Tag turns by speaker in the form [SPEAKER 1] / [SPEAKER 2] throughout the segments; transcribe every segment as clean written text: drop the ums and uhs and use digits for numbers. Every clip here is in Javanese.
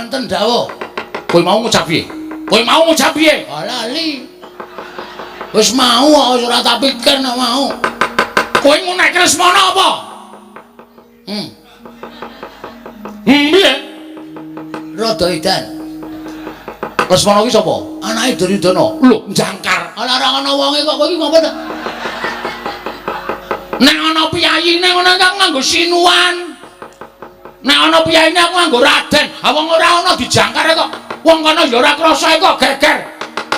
[SPEAKER 1] Wonten dawuh.
[SPEAKER 2] Kowe mau ngucap piye? Kowe mau ngucap piye?
[SPEAKER 1] Ah lali. Wis mau kok wis ora tak pikir nek mau.
[SPEAKER 2] Kowe ngunekke Lesmana apa? Piye?
[SPEAKER 1] Rada edan.
[SPEAKER 2] Lesmana ki sapa?
[SPEAKER 1] Anake Duryudana.
[SPEAKER 2] Lho, jangkar.
[SPEAKER 1] Ala ora ana wonge kok kowe iki ngopo ta?
[SPEAKER 2] Nek ana piyayine ngono aku nganggo sinuan. Nek ana piyayine aku nganggo raden. Ha wong ora ana dijangkar kok. Wong kono ya ora krasa kok geger.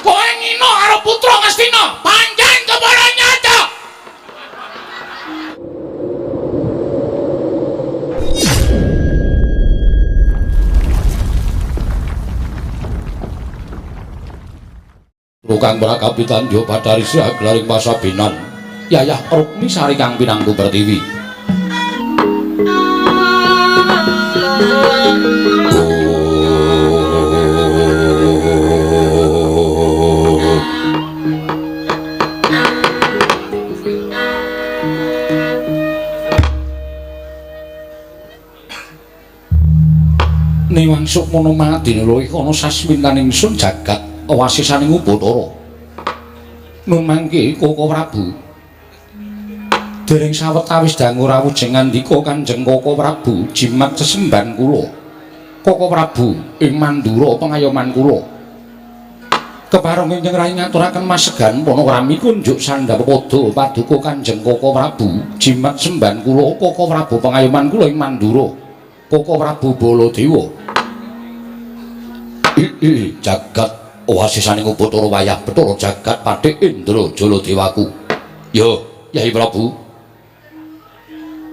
[SPEAKER 2] Kowe ngino karo putra Ngastina, pancen kepara nyata. Rukang Prakapitan yo Bathari Sri Pasabinan. Yayah Rukmi Sari kang pinangku pertiwi. Niwang sukmana madina luwih ana sasmintaning ingsun jagat wasisaning Ubathara. Nun mangke Koko Prabu. Dereng sawetawis dangu rawuh jeng ngandika Kanjeng Koko Prabu jimat sesembahan kula. Koko Prabu ing Mandura pengayoman kula. Kepareng ingkang rayi ngaturaken masegan panakrami kunjuk sandhap pada paduka Kanjeng Koko Prabu jimat sembahan kula Koko Prabu pengayoman kula ing Mandura. Koko Prabu Baladewa. Jagat wasisaning Ubathara wayah Bathara jagat Patih Indra Jaladewaku. Yo, Yai Prabu.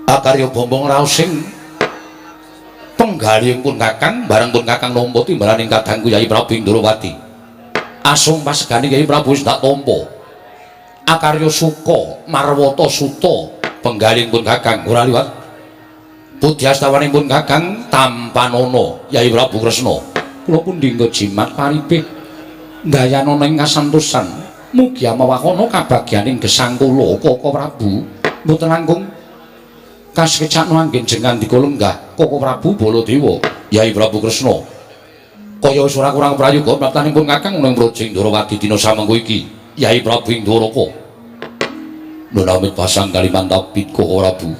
[SPEAKER 2] Akarya bombong raos sing penggalih pun Kakang bareng pun Kakang nampa timbalaning kadangku Yai Prabu Indrawati. Asung pasegane Yai Prabu wis tak tampa. Akarya suka marwata suta penggalih pun Kakang ora liwat. Budyastawaning pun Kakang tampanana Yai Prabu Kresna. Kula pundi nggo jimat paripih ndayanana ing kasantosan mugi amawakana kabagyaning gesang kula Koko Prabu mboten langkung kasekecakno anggen jeng ngandika lenggah Koko Prabu Baladewa Yai Prabu Kresna. Kaya wis ora kurang prayoga praptaning pun Kakang ning Praja Indrawati dina samengko iki Yai Prabu Indrawaka. Nun amit pasang Kalimantan Koko Prabu.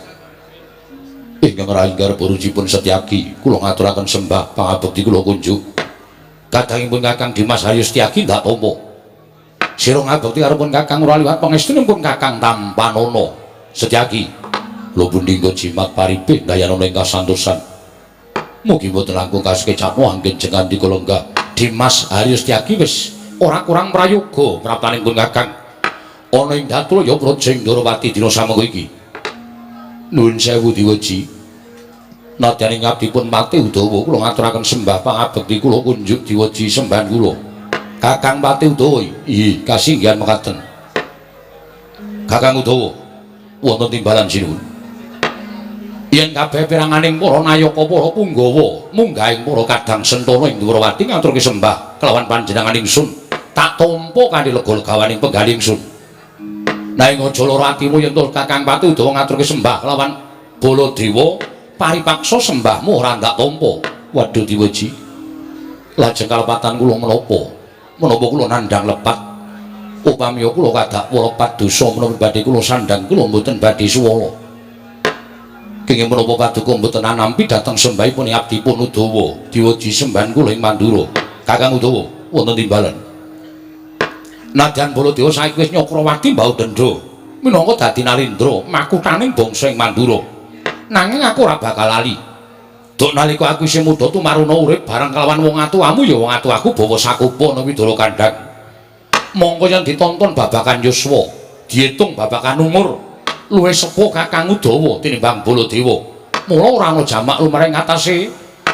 [SPEAKER 2] Ingkang rayi garba rujipun Setyaki kula ngaturaken sembah pangabekti kula kunjuk. Kadangipun Kakang Dimas Haryo Setyaki ndak tampa. Sira ngabekti karo pun Kakang ora liwat pangestunipun Kakang tampanana Setyaki. Lho pundi nggo jimat paripih ndayanana ing kasantosan. Mugi mboten langkung kasekecakno anggen jeng ngandika lenggah Dimas Haryo Setyaki wis ora kurang prayoga praptaning pun Kakang. Ana ing Datulaya Praja Indrawati dina samengko iki. Nuwun sewu diweji. Nadyan ing abdipun Patih Udawa kula ngaturaken sembah pangabekti kula kunjuk diweji sembahan kula. Kakang Patih Udawa, inggih kasinggihan mekaten. Kakang Udawa, wonten timbalan sinuwun. Yen kabeh peranganing para nayaka para punggawa munggahing para kadang sentana ing Dwarawati ngaturke sembah kelawan panjenengan ingsun, tak tampa kanthi lega-legawaning penggalih ingsun. Nanging aja lara atimu yen to Kakang Patih Udawa ngaturke sembah kelawan Baladewa paripaksa sembahmu ora ndak tampa. Waduh diweji. Lajeng kalepatan kula menapa? Menapa kula nandhang lepat? Upami kula kadakwa lepat dosa menapa badhe kula sandhang kula mboten badhe suwala. Kenging menapa paduka mboten anampi dhateng sembahipun abdipun Udawa. Diweji sembahan kula ing Mandura. Kakang Udawa wonten timbalan. Nadyan Baladewa saiki wis nyakrawati mbau dendha minangka dadi nalindra makuthaning bangsa ing Mandura. Nanging aku ora bakal lali. Duk nalika aku isih mudha tumaruna urip bareng kelawan wong atuwamu ya wong atuwaku bawa sakupa ana Widara Kandhang. Mongko yen ditonton babakan yuswa, diitung babakan umur, luwih sepuh Kakang Udawa tinimbang Baladewa. Mula ora ana jamak lumrah ing atase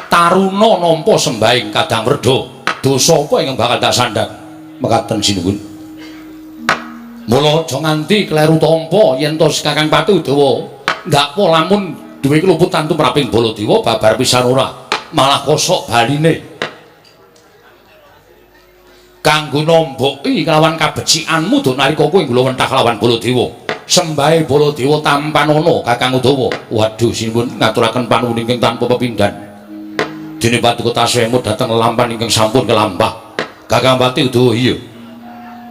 [SPEAKER 2] taruna nampa sembahing Kadang Werda. Dosa apa ingkang bakal tak sandhang? Mekaten sinuwun. Mula aja nganti kleru tampa yen to Kakang Patih Udawa ndakwa lamun duwe keluputan tumraping Baladewa babar pisan ora, malah kosok baline. Kanggo nomboki kelawan kabecikanmu duk nalika kowe nglowentah kelawan Baladewa. Sembahe Baladewa tampanana Kakang Udawa. Waduh sinuwun ngaturaken panuwun ingkang tanpa pepindhan. Dene paduka tasih emut dhateng lelampan ingkang sampun kelambah. Kakang Pati Udawa iya.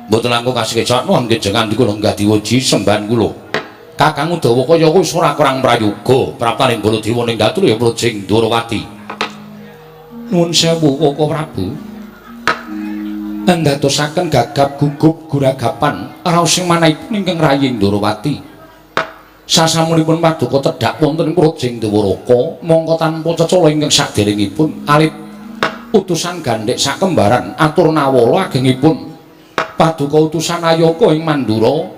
[SPEAKER 2] Mboten langkung kasekecakno anggen jengan kula lenggah diwuji sembahan kula. Kakang Udawa kaya wis ora kurang prayoga praptaning Baladewa ning Datulaya Prajing Ndorowati. Nuwun sewu Koko Prabu. Ndadosaken gagap gugup guragapan raos sing manahipun ingkang raying Ndorowati. Sasampunipun paduka tedhak wonten ing Prajing Dwaraka mongko tanpa cecala ingkang saderengipun alit utusan gandhek sakembaran atur nawala agengipun paduka utusan Ayaka ing Mandura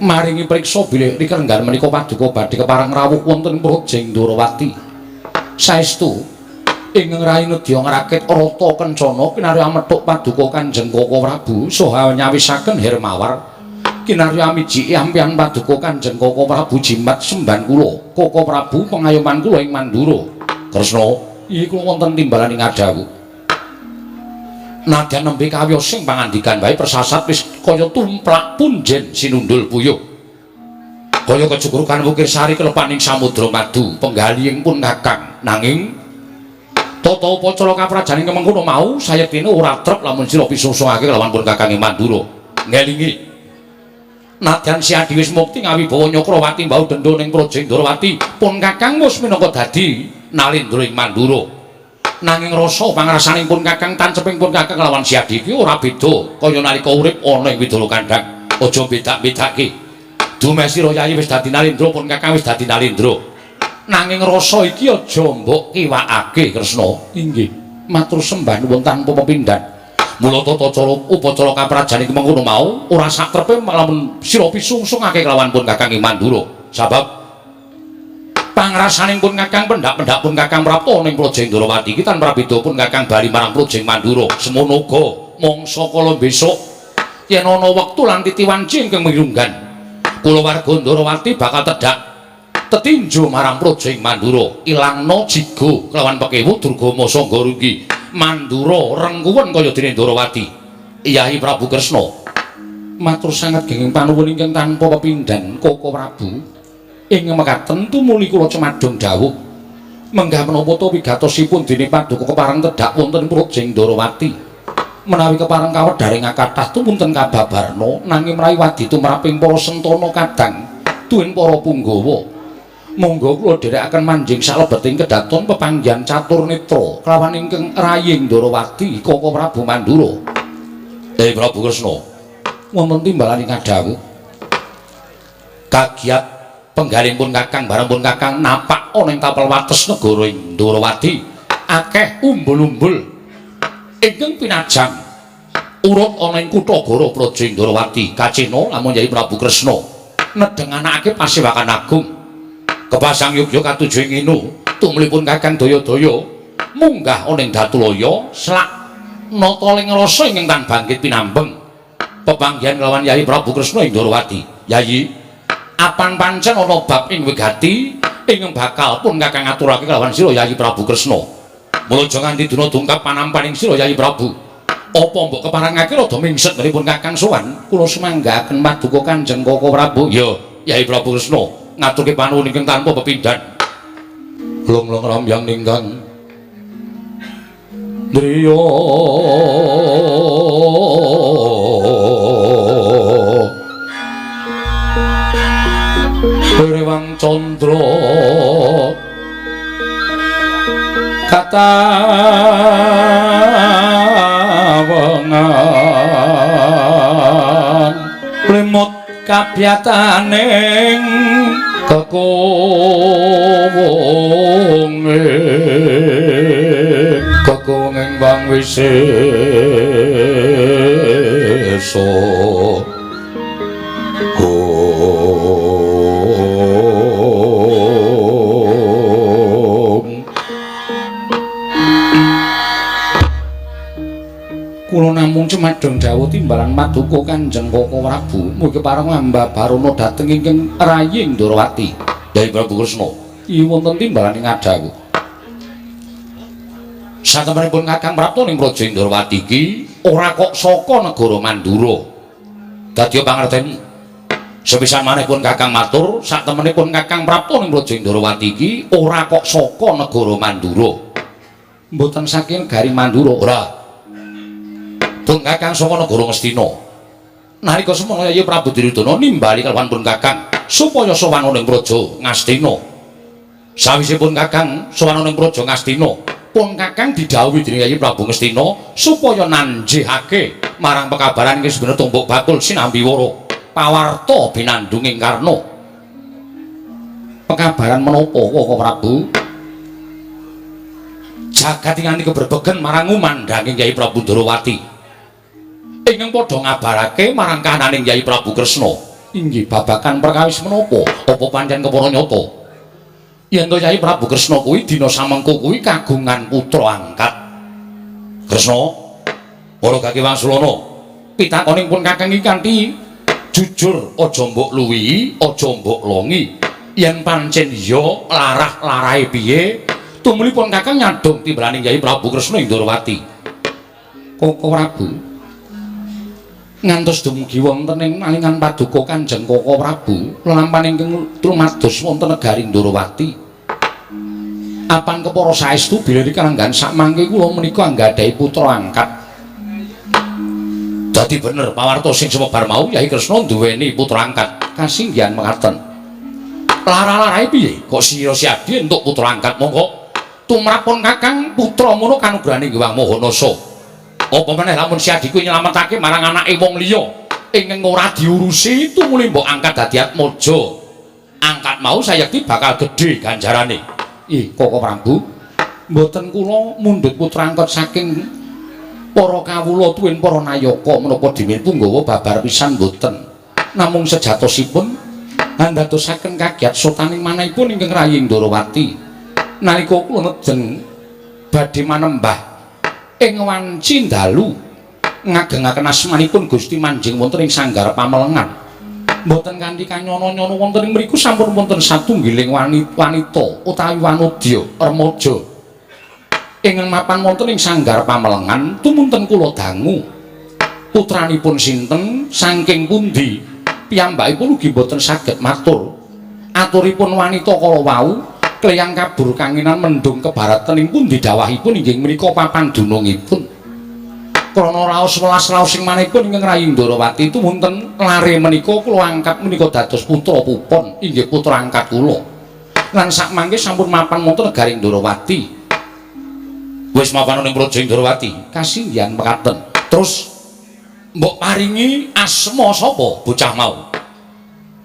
[SPEAKER 2] maringi priksa bilih rikrenggan menika paduka badhe kepareng rawuh wonten ing Prajing Ndorowati. Saestu ingkang rayi nedya ngrakit rata kencana kinarya methuk paduka Kanjeng Koko Prabu saha nyawisaken Hermawar kinarya amijiki ampihan paduka Kanjeng Koko Prabu jimat semban kula Koko Prabu pengayoman kula ing Mandura. Kresna iki kula wonten timbalan ing adhawuh. Nadyan nembe kawiyos sing pangandikan wae persasat wis kaya tumplak punjen sinundul puyuh. Kaya kejugrukan wukir sari kelepaning samudra madu penggalihing pun Kakang. Nanging tata upacara kaprajaning mengkono mau sayektine ora trep lamun sira pisusungake kelawan pun Kakang ing Mandura. Ngelingi. Nadyan si Adi wis mukti ngawibawa Nyakrawati mbau dendha ning Prajing Ndorowati pun Kakang wis minangka dadi Nalendra ing Mandura. Nanging rasa pangrasaning pun Kakang tanceping pun Kakang lawan si Adi iki ora beda kaya nalika urip ana ing Widara Kandhang. Aja bedak-bedake. Dumeh sira Yayi wis dadi Nalendra pun Kakang wis dadi Nalendra. Nanging rasa iki aja mbok kiwakake Kresna. Inggih. Matur sembah nuwun tanpa pepindhan. Mula tata cara upacara kaprajan iki mengkono mau ora sakrepe lamun sira pisungsungake kelawan pun Kakang ing Mandura. Sabab pangrasaning pun Kakang pendhak-pendhak pun Kakang prapta ning Prajing Ndorowati iki tanpa beda pun Kakang bali marang Prajing Mandura. Semono uga mangsa kala besok yen ana wektu lan titi wanci ingkang mirunggan kulawarga Ndorowati bakal tedhak tetinju marang Prajing Mandura ilangna jigo kelawan pekewu Durgama Sangga Runggi Mandura rengkuwen kaya dene Ndorowati. Yayi Prabu Kresna matur sanget genging panuwun ingkang tanpa pepindhan Koko Prabu. Ing mekaten tumuli kula cemadung dawuh menggah menapa ta wigatosipun dene paduka kepareng tedhak wonten Prajing Ndorowati menawi kepareng kawedharing kathah tumunten kababarna nanging menawi wadi tumraping para sentana kadang tuwin para punggawa monggo kula dherekaken manjing salebeting kedaton pepanggihan catur netra kelawan ingkang raying Ndorowati Koko Prabu Mandura. Prabu Kresna wonten timbalan ing kadhawuh kagiat penggalih pun Kakang bareng pun Kakang napak ana ing tapel wates negara ing Ndorowati akeh umbul-umbul ingkang pinajang urut ana ing kutha Goro Prajing Ndorowati kacena lamun Yayi Prabu Kresna nedhenganake pasewakan agung kepasang yogya katuju ing inu tumlipun Kakang daya-daya munggah ana ing Datulaya selak nata ling rasa ingkang tan bangkit pinambeng pepanggihan kelawan Yayi Prabu Kresna ing Ndorowati. Yayi apan pancen ana bab ing wigati ingkang bakal pun Kakang aturake kelawan sira Yayi Prabu Kresna. Mula aja nganti dina dungkap panampaning sira Yayi Prabu. Apa mbok keparengake rada mingset pun Kakang sowan kula sumanggaaken paduka Kanjeng Koko Prabu. Ya Yayi Prabu Kresna ngaturke panuwun ingkang tanpa pepindhan. Glonglong ramyang ninggang driya Rewang Candra katawengan limut kabyataning kekuwunge kekuwunging bang wisesa. Kula namung cemadhong dawuh timbalan paduka Kanjeng Koko Prabu mugi kepareng ambabarana dhateng ingkang raying Ndorowati. Yayi Prabu Kresna iki wonten timbalan ing adhawuh. Satempenipun Kakang prapta ning Prajing Ndorowati iki ora kok saka negara Mandura. Dadi pangerteni Sepisan maneh pun Kakang matur, sak temene pun Kakang prapta ning Praja Ndorowati iki ora kok saka negara Mandura. Mboten saking negari Mandura, ora. Pun Kakang saka negara Ngastina. Nalika semono Yayi Prabu Duryudana nimbali kalawan pun Kakang supaya sowan ning Praja Ngastina. Sawise pun Kakang sowan ning Praja Ngastina, pun Kakang didhawuhi dening Yayi Prabu Ngastina supaya nanjihake marang pekabaran ing sebenere tumbuk bakul sinambi wara. Pawarta binandunging Karna. Pekabaran menapa Kaka Prabu? Jagat nganti keberbegen marang ngumandhanging Kyai Prabu Ndorowati. Ingkang padha ngabarake marang kahananing Kyai Prabu Kresna. Inggih babagan perkawis menapa? Apa pancen kepara nyata? Yen to Kyai Prabu Kresna kuwi dina samengko kuwi kagungan putra angkat. Kresna, para kaki Wangsulana, pitakoning pun Kakang iki kanthi jujur, aja mbok luwihi, aja mbok longi. Yen pancen iya, larah-larahe piye? Tumulipun Kakang nyadong timbalaning Kyai Prabu Kresna ing Ndorowati. Kaka Prabu, ngantos dumugi wonten ing malingan paduka Kanjeng Kaka Prabu, lelampahan ingkang trumados wonten negari Ndorowati. Apan kepara saestu bilih kalanggahan sakmangke kula menika anggadhahi putra angkat. Dadi bener pawarta sing sumebar mau Yai Kresna duweni putra angkat. Kasinggihan mekaten. Lara-larahe piye? Kok sira siadi entuk putra angkat monggo? Tumrap pun Kakang putra mono kanugrahane Hyang Maha Nasa. Apa meneh lamun siadi kuwi nyelametake marang anake wong liya ingkang ora diurusi tumuli mbok angkat dadi atmaja. Angkat mau sayekti bakal gedhe ganjarane. Ih, Kaka Prabu, mboten kula mundhut putra angkat saking para kawula tuwin para nayaka menapa dene punggawa babar pisan mboten. Namung sejatosipun andadosaken kagiat sotaning manahipun ingkang rayi Ndorowati. Nalika kula nedeng badhe manembah ing wanci dalu ngagengaken asmanipun Gusti manjing wonten ing sanggar pamelengan. Mboten kanthi kanyono-nyono wonten ing mriku sampun wonten satunggiling wanita utawi wanodya remaja ingkang mapan wonten ing sanggar pamelengan tumunten kula dangu. Putranipun sinten, saking pundi, piyambakipun ugi mboten saged matur. Aturipun wanita kala wau kleyang kabur kanginan mendung kebaratan ing pundi dawahipun inggih menika papan dunungipun. Krana raos welas raos sing manehipun ingkang rayi Ndorowati tumunten lare menika kula angkat menika dados putra pupon, inggih putra angkat kula. Lan sakmangke sampun mapan wonten negari Ndorowati. Wis mapan ning Praja Ndorowati, kasinggihan mekaten. Terus mbok paringi asma sapa bocah mau?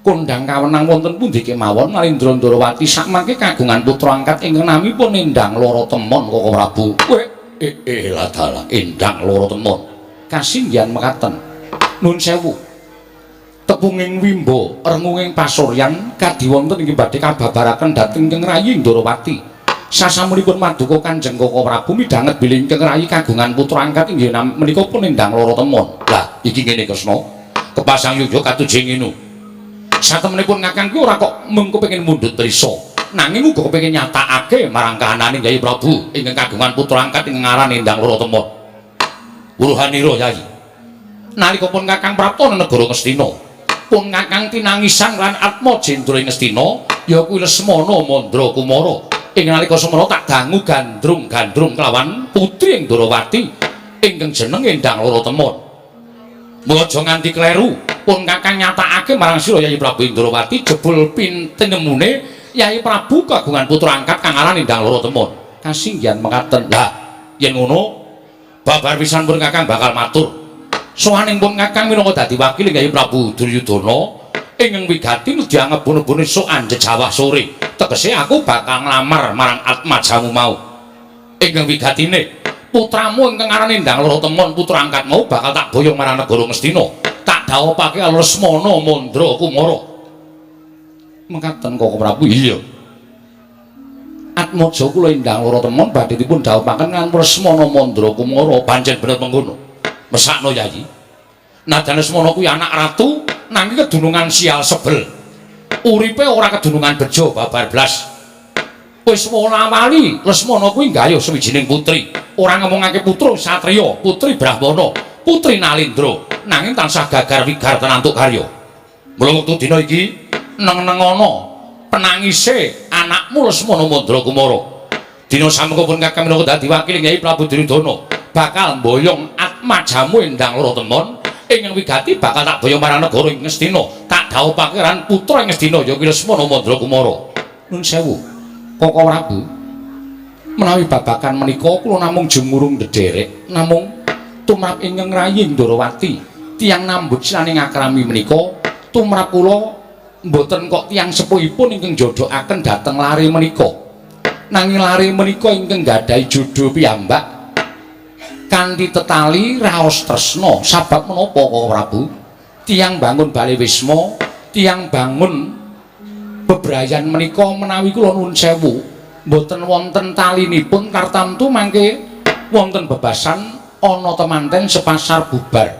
[SPEAKER 2] Kondhang kawenang wonten pundi kemawon Nalindra Ndorowati sakmangke kagungan putra angkat ingkang namipun Endang Loro Temon Kaka Prabu. Weh, ladalah Endang Loro Temon. Kasinggihan mekaten. Nun sewu. Tepunging wimba rengunging pasuryan kadhi wonten inggih badhe kababaraken dhateng ingkang rayi Ndorowati. Sasampunipun maduka Kanjeng Kaka Prabu midhanget bilih ingkang rayi kagungan putra angkat inggih menika pun Endang Loro Temon. Lah iki ngene Kresna, kepasang yogya katujeng ngene. Satemenipun Kakang kuwi ora kok mung kepengin mundhut prisa, nanging uga kepengin nyatakake marang kahanane Kyai Prabu ingkang kagungan putra angkat ingkang aran Endang Loro Temon. Wuruhanira Yai. Nalika pun Kakang prapta nang negara Ngastina, pun Kakang tinangisan lan Atmajendra ing Ngastina, ya kuwi Lesmana Mandra Kumara. Ing nalika semana tak dangu gandrung-gandrung kelawan putri ing Ndorowati ingkang jeneng Endang Loro Temon. Mula aja nganti kleru, pun Kakang nyatakake marang sira Yai Prabu Ndorowati jebul pintenemune Yai Prabu kagungan putra angkat kang aran Endang Loro Temon. Kasinggihan mekaten. Lah, yen ngono babar pisan pun Kakang bakal matur. Sowaning pun Kakang minangka dadi wakil Yai Prabu Duryudana ingkang wigati nedhi angebon-ebon esuk anjejawah sore. Tegese aku bakal nglamar marang atmajamu mau. Ingkang wigatine putramu ingkang aran Endang Loro Temon putra angkat mau bakal tak boyong marang negara Ngastina. Tak dhawupake karo Lesmana Mandra Kumara. Mekaten Kaka Prabu. Iya. Atmaja kula Endang Loro Temon badhe dipun dhawupaken kan Lesmana Mandra Kumara. Pancen bener mengkono. Mesakno Yayi. Najan Lesmana kuwi anak ratu nanging kedunungan sial sebel. Uripe ora kedunungan bejo babar blas. Wis wola-wali Lesmana kuwi nggayuh sawijining putri. Ora ngomongake putra satriya, putri Brahmana, putri Nalindra, nanging tansah gagar wigar tenantuk karya. Mula wektu dina iki neng-nengono penangise anakmu Lesmana Mandra Kumara. Dina samengko pun kakang minangka dadi wakil Kyai Prabu Duryudana bakal mboyong atmajamu endang loro temon ingkang wigati bakal tak boyong marang negara ing Ngastina, tak dhawuhake lan putra ing Ngastina ya kuwi Lesmana Mandra Kumara. Nun sewu, Koko Prabu, menawi babagan menika kula namung jumurung ndederek, namung tumrap ingkang rayi Ndorowati tiyang nambut silaning akrami menika tumrap kula mboten kok tiyang sepuhipun ingkang jodhokaken dhateng lare menika. Nanging lare menika ingkang gadhahi jodho piyambak kanthi tetali raos tresna. Sabab menapa Koko Prabu? Tiyang bangun bale wisma, tiyang bangun bebrayan menika menawi kula nuwun sewu mboten wonten talinipun tartamtu mangke wonten bebasan ana temanten sepasar bubar.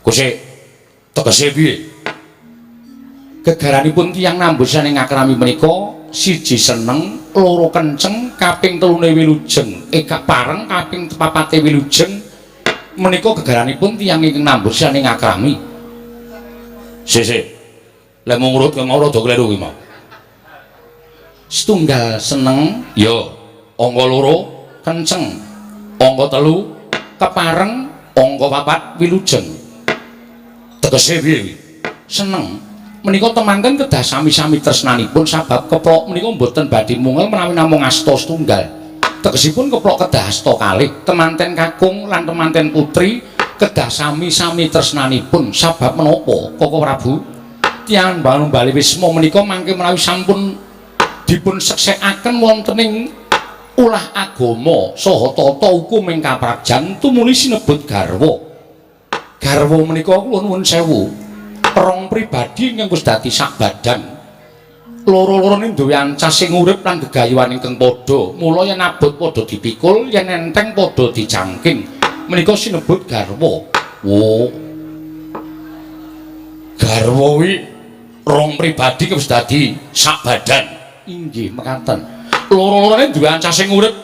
[SPEAKER 2] Gusik, tegese piye? Gegaranipun tiyang nambusan ing akrami menika siji seneng, loro kenceng, kaping telune wilujeng, pareng kaping papate wilujeng menika gegaranipun tiyang ingkang nambusan ing akrami. Sik-sik. Lek mung ngurut kang ora do kleru kuwi mau. Setunggal seneng, ya, angka loro kenceng, angka telu kepareng, angka papat wilujeng. Tegese piye kuwi? Seneng menika temanten kedah sami-sami tresnanipun sabab keplok menika mboten badhe mungel menawi namung asta setunggal. Tegesipun keplok kedah asta kalih, temanten kakung lan temanten putri kedah sami-sami tresnanipun. Sabab menapa Koko Prabu? Tiyang bangun bali wisma menika mangke menawi sampun dipun seksekaken wonten ing ulah agama saha tata hukum ing kaprajan tumuli sinebut garwa. Garwa menika kula nuwun sewu, rong pribadi ingkang wis dadi sak badan. Loro-lorone duwe ancas sing urip lan gegayuhan ingkang padha. Mula yen abot padha dipikul, yen enteng padha dijangking. Menika sinebut garwa. Wo. Garwa kuwi rong pribadi wis dadi sak badan. Inggih mekaten. Loro-lorone duwe ancas sing urip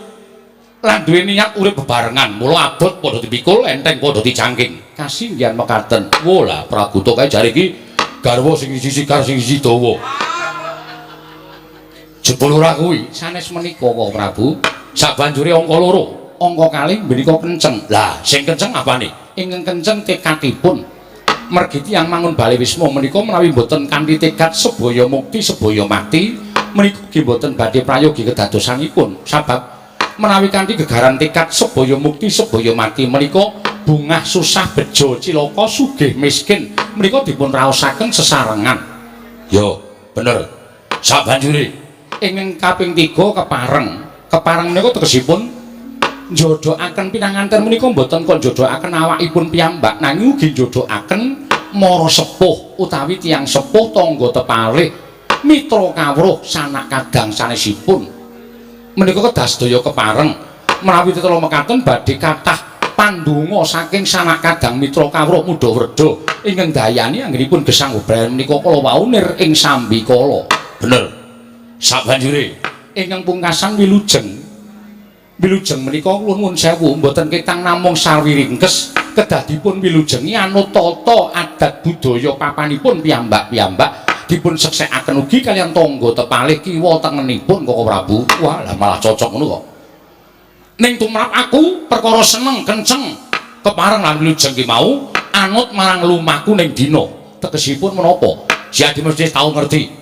[SPEAKER 2] lan duwe niat urip bebarengan. Mula abot padha dipikul, enteng padha dijangking. Kasinggihan mekaten. Wo lah Praguta kae jare iki garwa sing siji sikar sing siji dawa. Jebul ora kuwi sanes menika Koko Prabu. Sabanjure angka loro, angka kalih menika kenceng. Lah sing kenceng apane? Ingkang kenceng tekadipun. Mergi tiyang mangun bale wisma menika menawi mboten kanthi tekad sebaya mukti sebaya mati menika nggih mboten badhe prayogi kedadosanipun. Sabab menawi kanthi gegaran tekad sebaya mukti sebaya mati menika bungah susah bejo cilaka sugih miskin menika dipun raosaken sesarengan. Yo, bener. Sabanjure ingkang kaping 3 kepareng. Kepareng menika tegesipun njodhokaken pinanganten menika mboten kok njodhokaken awakipun piyambak nanging ugi njodhokaken mara sepuh utawi tiyang sepuh tangga tepalih mitra kawruh sanak kadang sanesipun. Menika kedah sedaya kepareng. Menawi tetela mekaten badhe kathah pandonga saking sanak kadang mitra kawruh mudha wredha ingkang dayani anggenipun gesang bebrayan menika kala wau nir ing sambikala. Bener. Sabanjure ingkang pungkasan wilujeng. Wilujeng menika kula nuwun sewu mboten ketang namung sarwi ringkes, kedah dipun wilujengi anut tata adat budaya papanipun piyambak-piyambak dipun seksekaken ugi kaliyan tangga tepalih kiwa tengenipun Koko Prabu. Wah, lah malah cocok ngono kok. Ning tumrap aku perkara seneng kenceng kepareng lan wilujeng ki mau anut marang lumaku ning dina. Tegesipun menapa? Siadi mesti tau ngerti.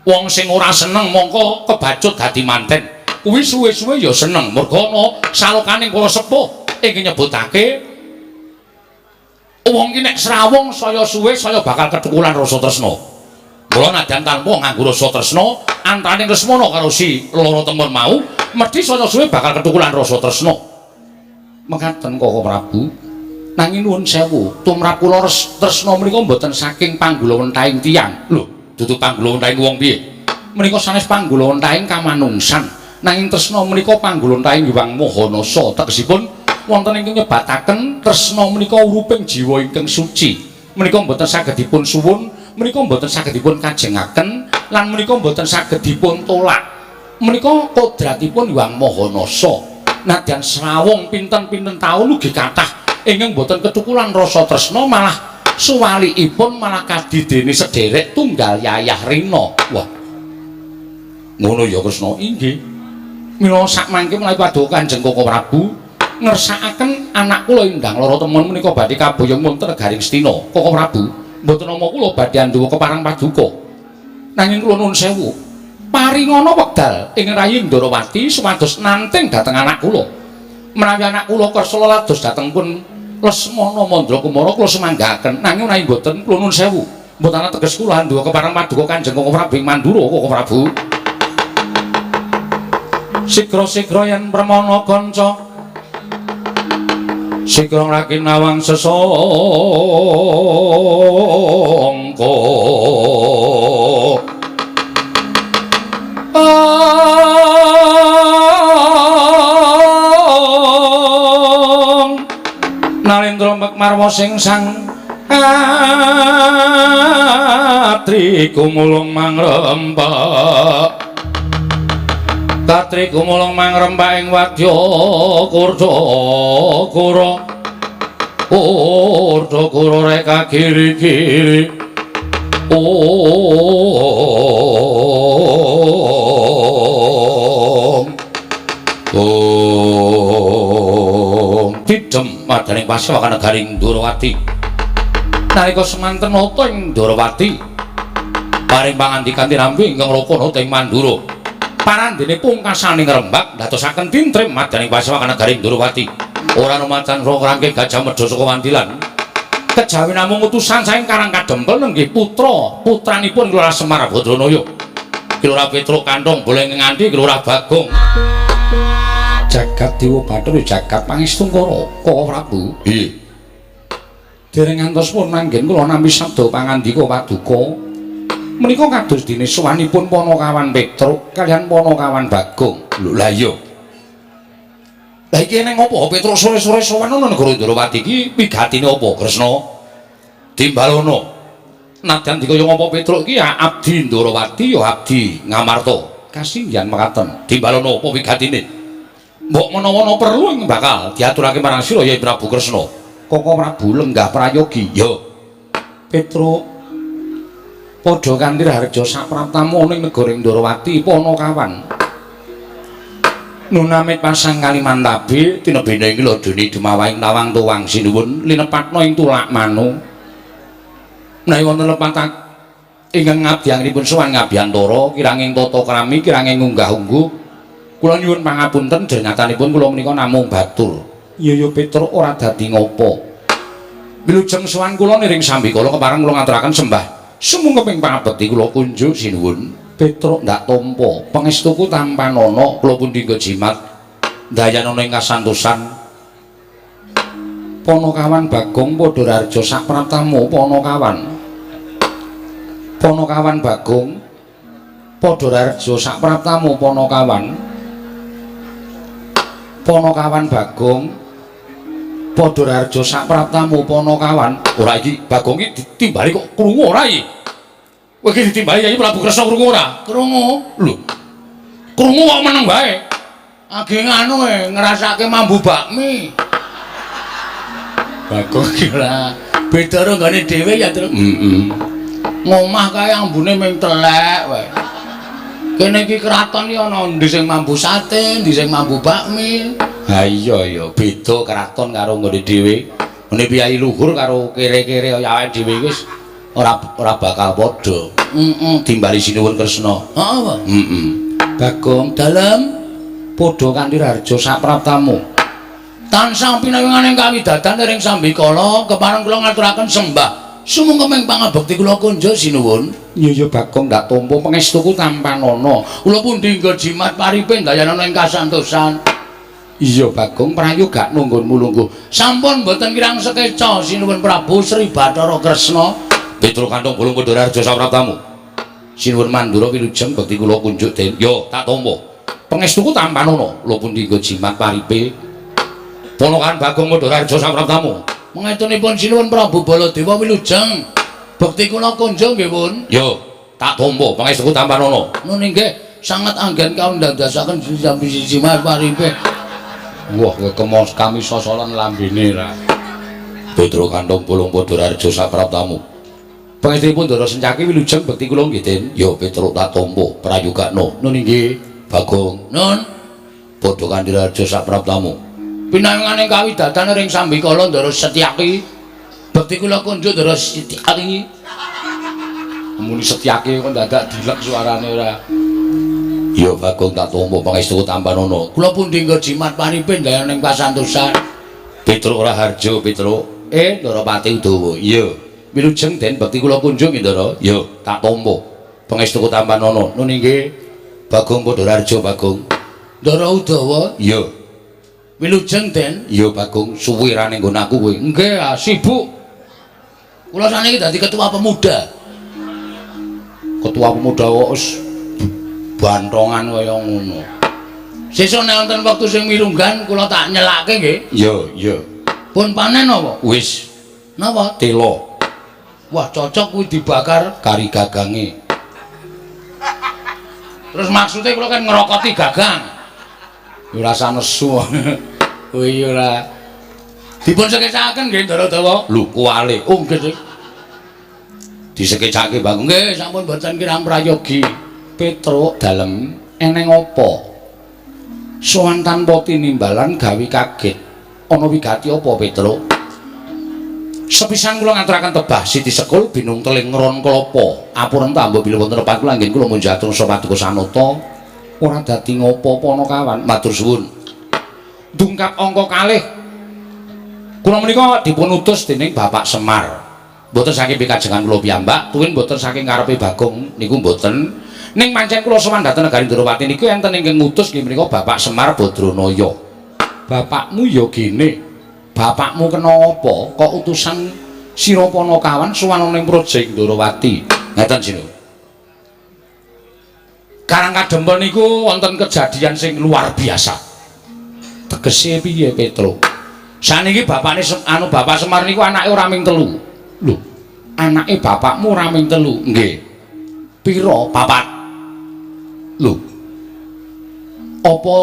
[SPEAKER 2] Wong sing ora seneng mongko kebacut dadi manten. Kuwi suwe-suwe ya seneng merga ana salokaning para sepuh ingkang nyebutake wong ki nek srawung saya suwe saya bakal kethukulan rasa tresna. Mula nadyan tanpa nganggo rasa tresna antaraning Lesmana karo si loro temon mau mesti saya suwe bakal kethukulan rasa tresna. Mekaten Koko Prabu. Nanging nuwun sewu, tumrap kula tresna menika mboten saking panggulawentahing tiyang. Lho, dudu panggulawentahing wong piye? Menika sanes panggulawentahing kamanungsan. Nanging tresna menika panggulawentahing Hyang Maha Nasa. Tegesipun wonten ingkang nyebataken tresna menika uruping jiwa ingkang suci. Menika mboten saged dipun suwun, menika mboten saged dipun kajengaken lan menika mboten saged dipun tolak. Menika kodratipun Hyang Maha Nasa. Nadyan srawung pinten-pinten taun ugi kathah ingkang mboten ketukulan rasa tresna malah Suwalikipun malah kadidene sederek tunggal Yayah Rina. Wah. Ngono ya Kresna? Inggih. Mila sakmangke menawi paduka Kanjeng Koko Prabu ngersakaken anak kula ingkang lara temen menika badhe kaboyong wonten negaring Astina. Koko Prabu, mboten nama kula badhe anduwa kepareng paduka. Nanging kula nuwun sewu. Paringana wekdal ing Rayi Ndorowati supados nanting dhateng anak kula. Menawi anak kula kersa lados dhateng pun Lesmana Mandra Kumara kula semanggaken. Nanging menawi mboten kula nuwun sewu. Mboten ana teges kula anduwa kepareng paduka Kanjeng Koko Prabu ing Mandura, Koko Prabu. Sigra-sigra yen permana kanca sigra ngraki nawang sesangka. Nalendra Mekmarwa sing sang atri gumulung mangrempak. Katri gumulung mangrempak ing wadya kurda kura. Kurda kura reka kiri-kiri. Om. Om. Didem madaning pasewakan negaring Ndorowati. Nalika semanten nata ing Ndorowati paring pangandikan tinampi ingkang raka nata ing Mandura. Parandene pungkasane ngrembak ndadosaken tintrim madaning pasewakan negaring Ndorowati. Ora lumacan rangke Gajah Mada saka Wandilan. Kejawi namung utusan saking Karang Kadempel nenggih putra putranipun Lurah Semar Badranaya. Ki Lurah Petruk Kanthong boleh nganti Ki Lurah Bagong. Jagat Dewa Bathara jagat Pangestungkara Koko Prabu. Nggih. Dereng ngantos pun manggen kula nampi sabda pangandika paduka. Menika kados dene sowanipun Panakawan Petruk kaliyan Panakawan Bagong. Lho lah iya. Lah iki eneng apa Petruk sore-sore sowan ana negara Ndorowati iki wigatine apa Kresna? Timbalono. Nadyan dikaya ngapa Petruk iki ya abdi Ndorowati ya abdi Ngamarta. Kasinggihan mekaten. Timbalono apa wigatine? Mbok menawa perlu ing bakal diaturake marang sira ya Prabu Kresna. Koko Prabu lenggah prayogi. Ya. Petruk padha kanthi raharja sapraptamu ning negara Ndorowati Panakawan. Nunamit pasang Kalimantabe tinebene ing lodone dumawahing tawang tuwang sinuwun linepatna ing tulak manu. Menawi wonten lepat ingkang ngabdianipun sowan ngabiyantara kiranging tata krami kiranging unggah-ungguh kula nyuwun pangapunten jengatanipun kula menika namung batur. Iya ya Petruk ora dadi ngopo. Wilujeng sowan kula niring sambikala kepareng kula ngaturaken sembah sumungkeping pangabekti kula kunjuk sinuwun. Petruk ndak tampa pangestuku tampanana kula pundi nggo jimat ndayanana ing kasantosan. Panakawan Bagong padha raharja sapraptamu Panakawan. Panakawan Bagong padha raharja sapraptamu Panakawan. Panakawan Bagong padha raharja sapraptamu Panakawan. Ora iki Bagong iki ditimbali kok krungu ora iki? Kowe iki ditimbali Yayi Prabu Kresna krungu ora?
[SPEAKER 1] Krungu.
[SPEAKER 2] Lho. Krungu kok meneng wae.
[SPEAKER 1] Age nganu ngrasake mambu bakmi. Bagong iki ora beda karo nggone dhewe ya, Truk.
[SPEAKER 2] Heeh.
[SPEAKER 1] Ngomah kae ambune ming telek wae. Kene iki kraton iki ana endi sing mambu sate, endi sing mambu bakmi.
[SPEAKER 2] Ha iya ya, beda kraton karo nggone dhewe. Ngene piyai luhur karo kere-kere kaya awake dhewe wis ora bakal padha.
[SPEAKER 1] Heeh.
[SPEAKER 2] Timbali sinuwun Kresna.
[SPEAKER 1] Heeh, Pak.
[SPEAKER 2] Heeh. Bagong
[SPEAKER 1] dalem
[SPEAKER 2] padha kanthi raharja sapraptamu.
[SPEAKER 1] Tansah pinawinganing kawidadan ring sambikala kepareng kula ngaturaken sembah sumungkeping pangabekti kula kunjuk sinuwun.
[SPEAKER 2] Iya ya Bagong ndak tampa pangestuku tampanana.
[SPEAKER 1] Kula pundi nggo jimat paripe ndayanana ing kasantosan.
[SPEAKER 2] Iya Bagong prayoga nunggun mulungguh.
[SPEAKER 1] Sampun mboten kirang sekeca sinuwun Prabu Sri Bathara Kresna.
[SPEAKER 2] Petruk Kanthong Bolong padha raharja sapraptamu. Sinuwun Mandura wilujeng bekti kula kunjuk den. Yo tak tampa. Pangestuku tampanana. Kula pundi nggo jimat paripe. Panakawan Bagong padha raharja sapraptamu.
[SPEAKER 1] Mangetunipun sinuwun Prabu Baladewa wilujeng bekti kula kunjuk nggih pun.
[SPEAKER 2] Yo tak tampa pangestuku tampanana.
[SPEAKER 1] Nun inggih sanget anggen kaundandasaken jimat paripe.
[SPEAKER 2] Wah kowe kemos kami sosolan lambene ra. Petro kantong bolong padha raharja sapraptamu. Pangestunipun Ndara Sencaki wilujeng bekti kula nggih, Den. Ya Petro tak tampa prayogakno. Nun inggih, Bagong.
[SPEAKER 1] Nun,
[SPEAKER 2] Padha kanthi raharja sapraptamu.
[SPEAKER 1] Pinanganing kawidatan ring sambikala Ndara Setyaki. Bekti kula kunjuk Ndara Setyaki. Muni Setyaki kok dadak dilek suarane ora.
[SPEAKER 2] Ya Bagong tak tampa pangestu tampanana.
[SPEAKER 1] Kula pundi nggo jimat paripe ndayaning kasantosan.
[SPEAKER 2] Petro Raharja Petro. Ndara Pati Udawa. Iya. Wilujeng Den bekti kula kunjung nggih Ndara. Ya, tak tampa. Pangestu tampanana. Nun inggih. Bagong padha raharja Bagong.
[SPEAKER 1] Ndara Udawa.
[SPEAKER 2] Iya.
[SPEAKER 1] Wilujeng Den.
[SPEAKER 2] Iya Bagong, suwe ra ning nggon aku kowe.
[SPEAKER 1] Nggih, sibuk. Kula saniki dadi ketua pemuda.
[SPEAKER 2] Ketua pemuda kok wis bantongan kaya ngono.
[SPEAKER 1] Sesuk nek wonten wektu sing mirunggan kula tak nyelake nggih.
[SPEAKER 2] Iya, iya.
[SPEAKER 1] Pun panen apa?
[SPEAKER 2] Wis.
[SPEAKER 1] Napa?
[SPEAKER 2] Telo.
[SPEAKER 1] Wah, cocok kuwi dibakar
[SPEAKER 2] kari gagange.
[SPEAKER 1] Terus maksudnya kula kan ngerokoti gagang.
[SPEAKER 2] Ya ora usah nesu.
[SPEAKER 1] Oh iya ora. Dipun sekecakaken nggih Ndara Dawa.
[SPEAKER 2] Lho, kuwale.
[SPEAKER 1] Oh nggih.
[SPEAKER 2] Disekecake Bagong.
[SPEAKER 1] Nggih, sampun boten kirang prayogi.
[SPEAKER 2] Petruk dalem eneng apa? Sowan tanpa tinimbalan gawe kaget. Ana wigati apa Petruk? Sepisan kula ngaturaken tebah Siti Sekul binung teling ron klapa. Apuren tambah bilih wonten lepat kula anggen kula munjatur paduka sanata. Ora dadi ngopo-apa ana kawan. Matur suwun. Dungkap angka kalih. Kula menika dipun utus dening Bapak Semar. Mboten saking pikajengan kula piyambak, tuwin mboten saking karepe Bagong niku mboten. Ning pancen kula sowan dhateng negari Ndrawati niku enten ingkang ngutus nggih menika Bapak Semar Badranaya. Bapakmu ya gene. Bapakmu kena apa kok utusan sira Panakawan sowan ana ing Praja Ndrawati. Ngaten sira. Karang Kadempel niku wonten kejadian sing luar biasa. Tegese piye Petro? Saniki bapakne anu Bapak Semar niku anake ora ming telu. Lho, anake bapakmu ora ming telu? Nggih. Pira? Papat. Lho. Apa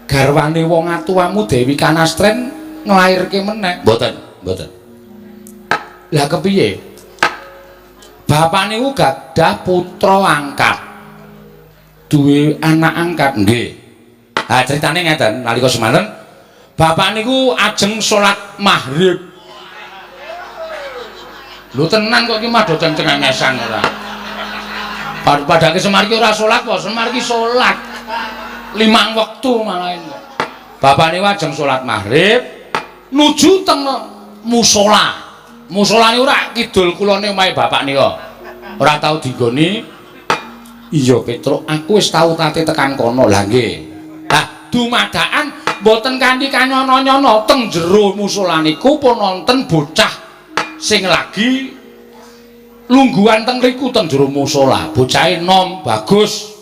[SPEAKER 2] garwane wong atuwamu Dewi Kanastren nglairke meneh? Mboten, mboten. Lah kepiye? Bapak niku gadah putra angkat. Duwe anak angkat? Nggih. Ha critane ngeten, nalika semanten bapak niku ajeng salat maghrib.
[SPEAKER 1] Lho tenan kok iki mah do cengengesan ora. Padake Semar iki ora salat kok, Semar iki salat 5 wektu malah.
[SPEAKER 2] Bapak niku ajeng salat maghrib nuju teng musala. Musala niku ora kidul kulone omahe bapak nika. Ora tau dinggoni. Iya Petruk, aku wis tau tate tekan kono. Lah nggih. Lah dumadakan mboten kanthi kanyono-nyono teng jero musala niku pun wonten bocah sing lagi lungguhan teng riku teng jero musala. Bocahe nom bagus.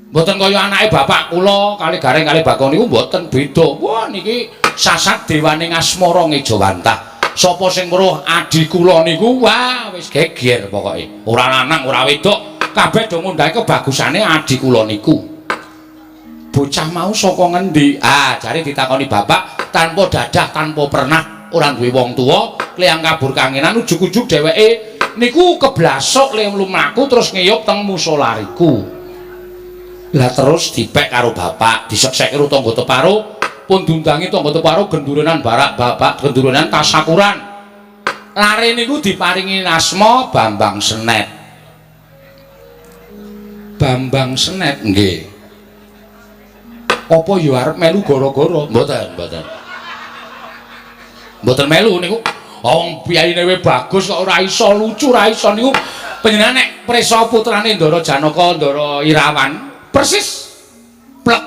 [SPEAKER 2] Mboten kaya anake bapak kula kali Gareng kali Bagong niku mboten beda. Wah niki sasat dewane ngasmara ngejawantah. Sapa sing weruh adi kula niku wah wis geger pokoke. Ora lanang ora wedok, kabeh do ngundhahi kebagusane adi kula niku. Bocah mau saka ngendi? Ah, jare ditakoni bapak tanpa dadah tanpa pernah ora duwe wong tuwa, kliyang kabur kangenan ujug-ujug dheweke niku keblasok le mlaku terus ngeyup teng musala riku. Lah terus dipek karo bapak, disekseke karo tangga teparo, pun diundangi tangga teparo gendurenan barak bapak, gendurenan tasakuran. Lare niku diparingi asma Bambang Senet. Bambang Senet nggih. Apa ya arep melu gara-gara? Mboten, mboten. Mboten melu niku. Wong piyayine we bagus kok ora iso lucu, ora iso niku. Panjenengan nek prisa putrane Ndara Janaka, Ndara Irawan, persis plek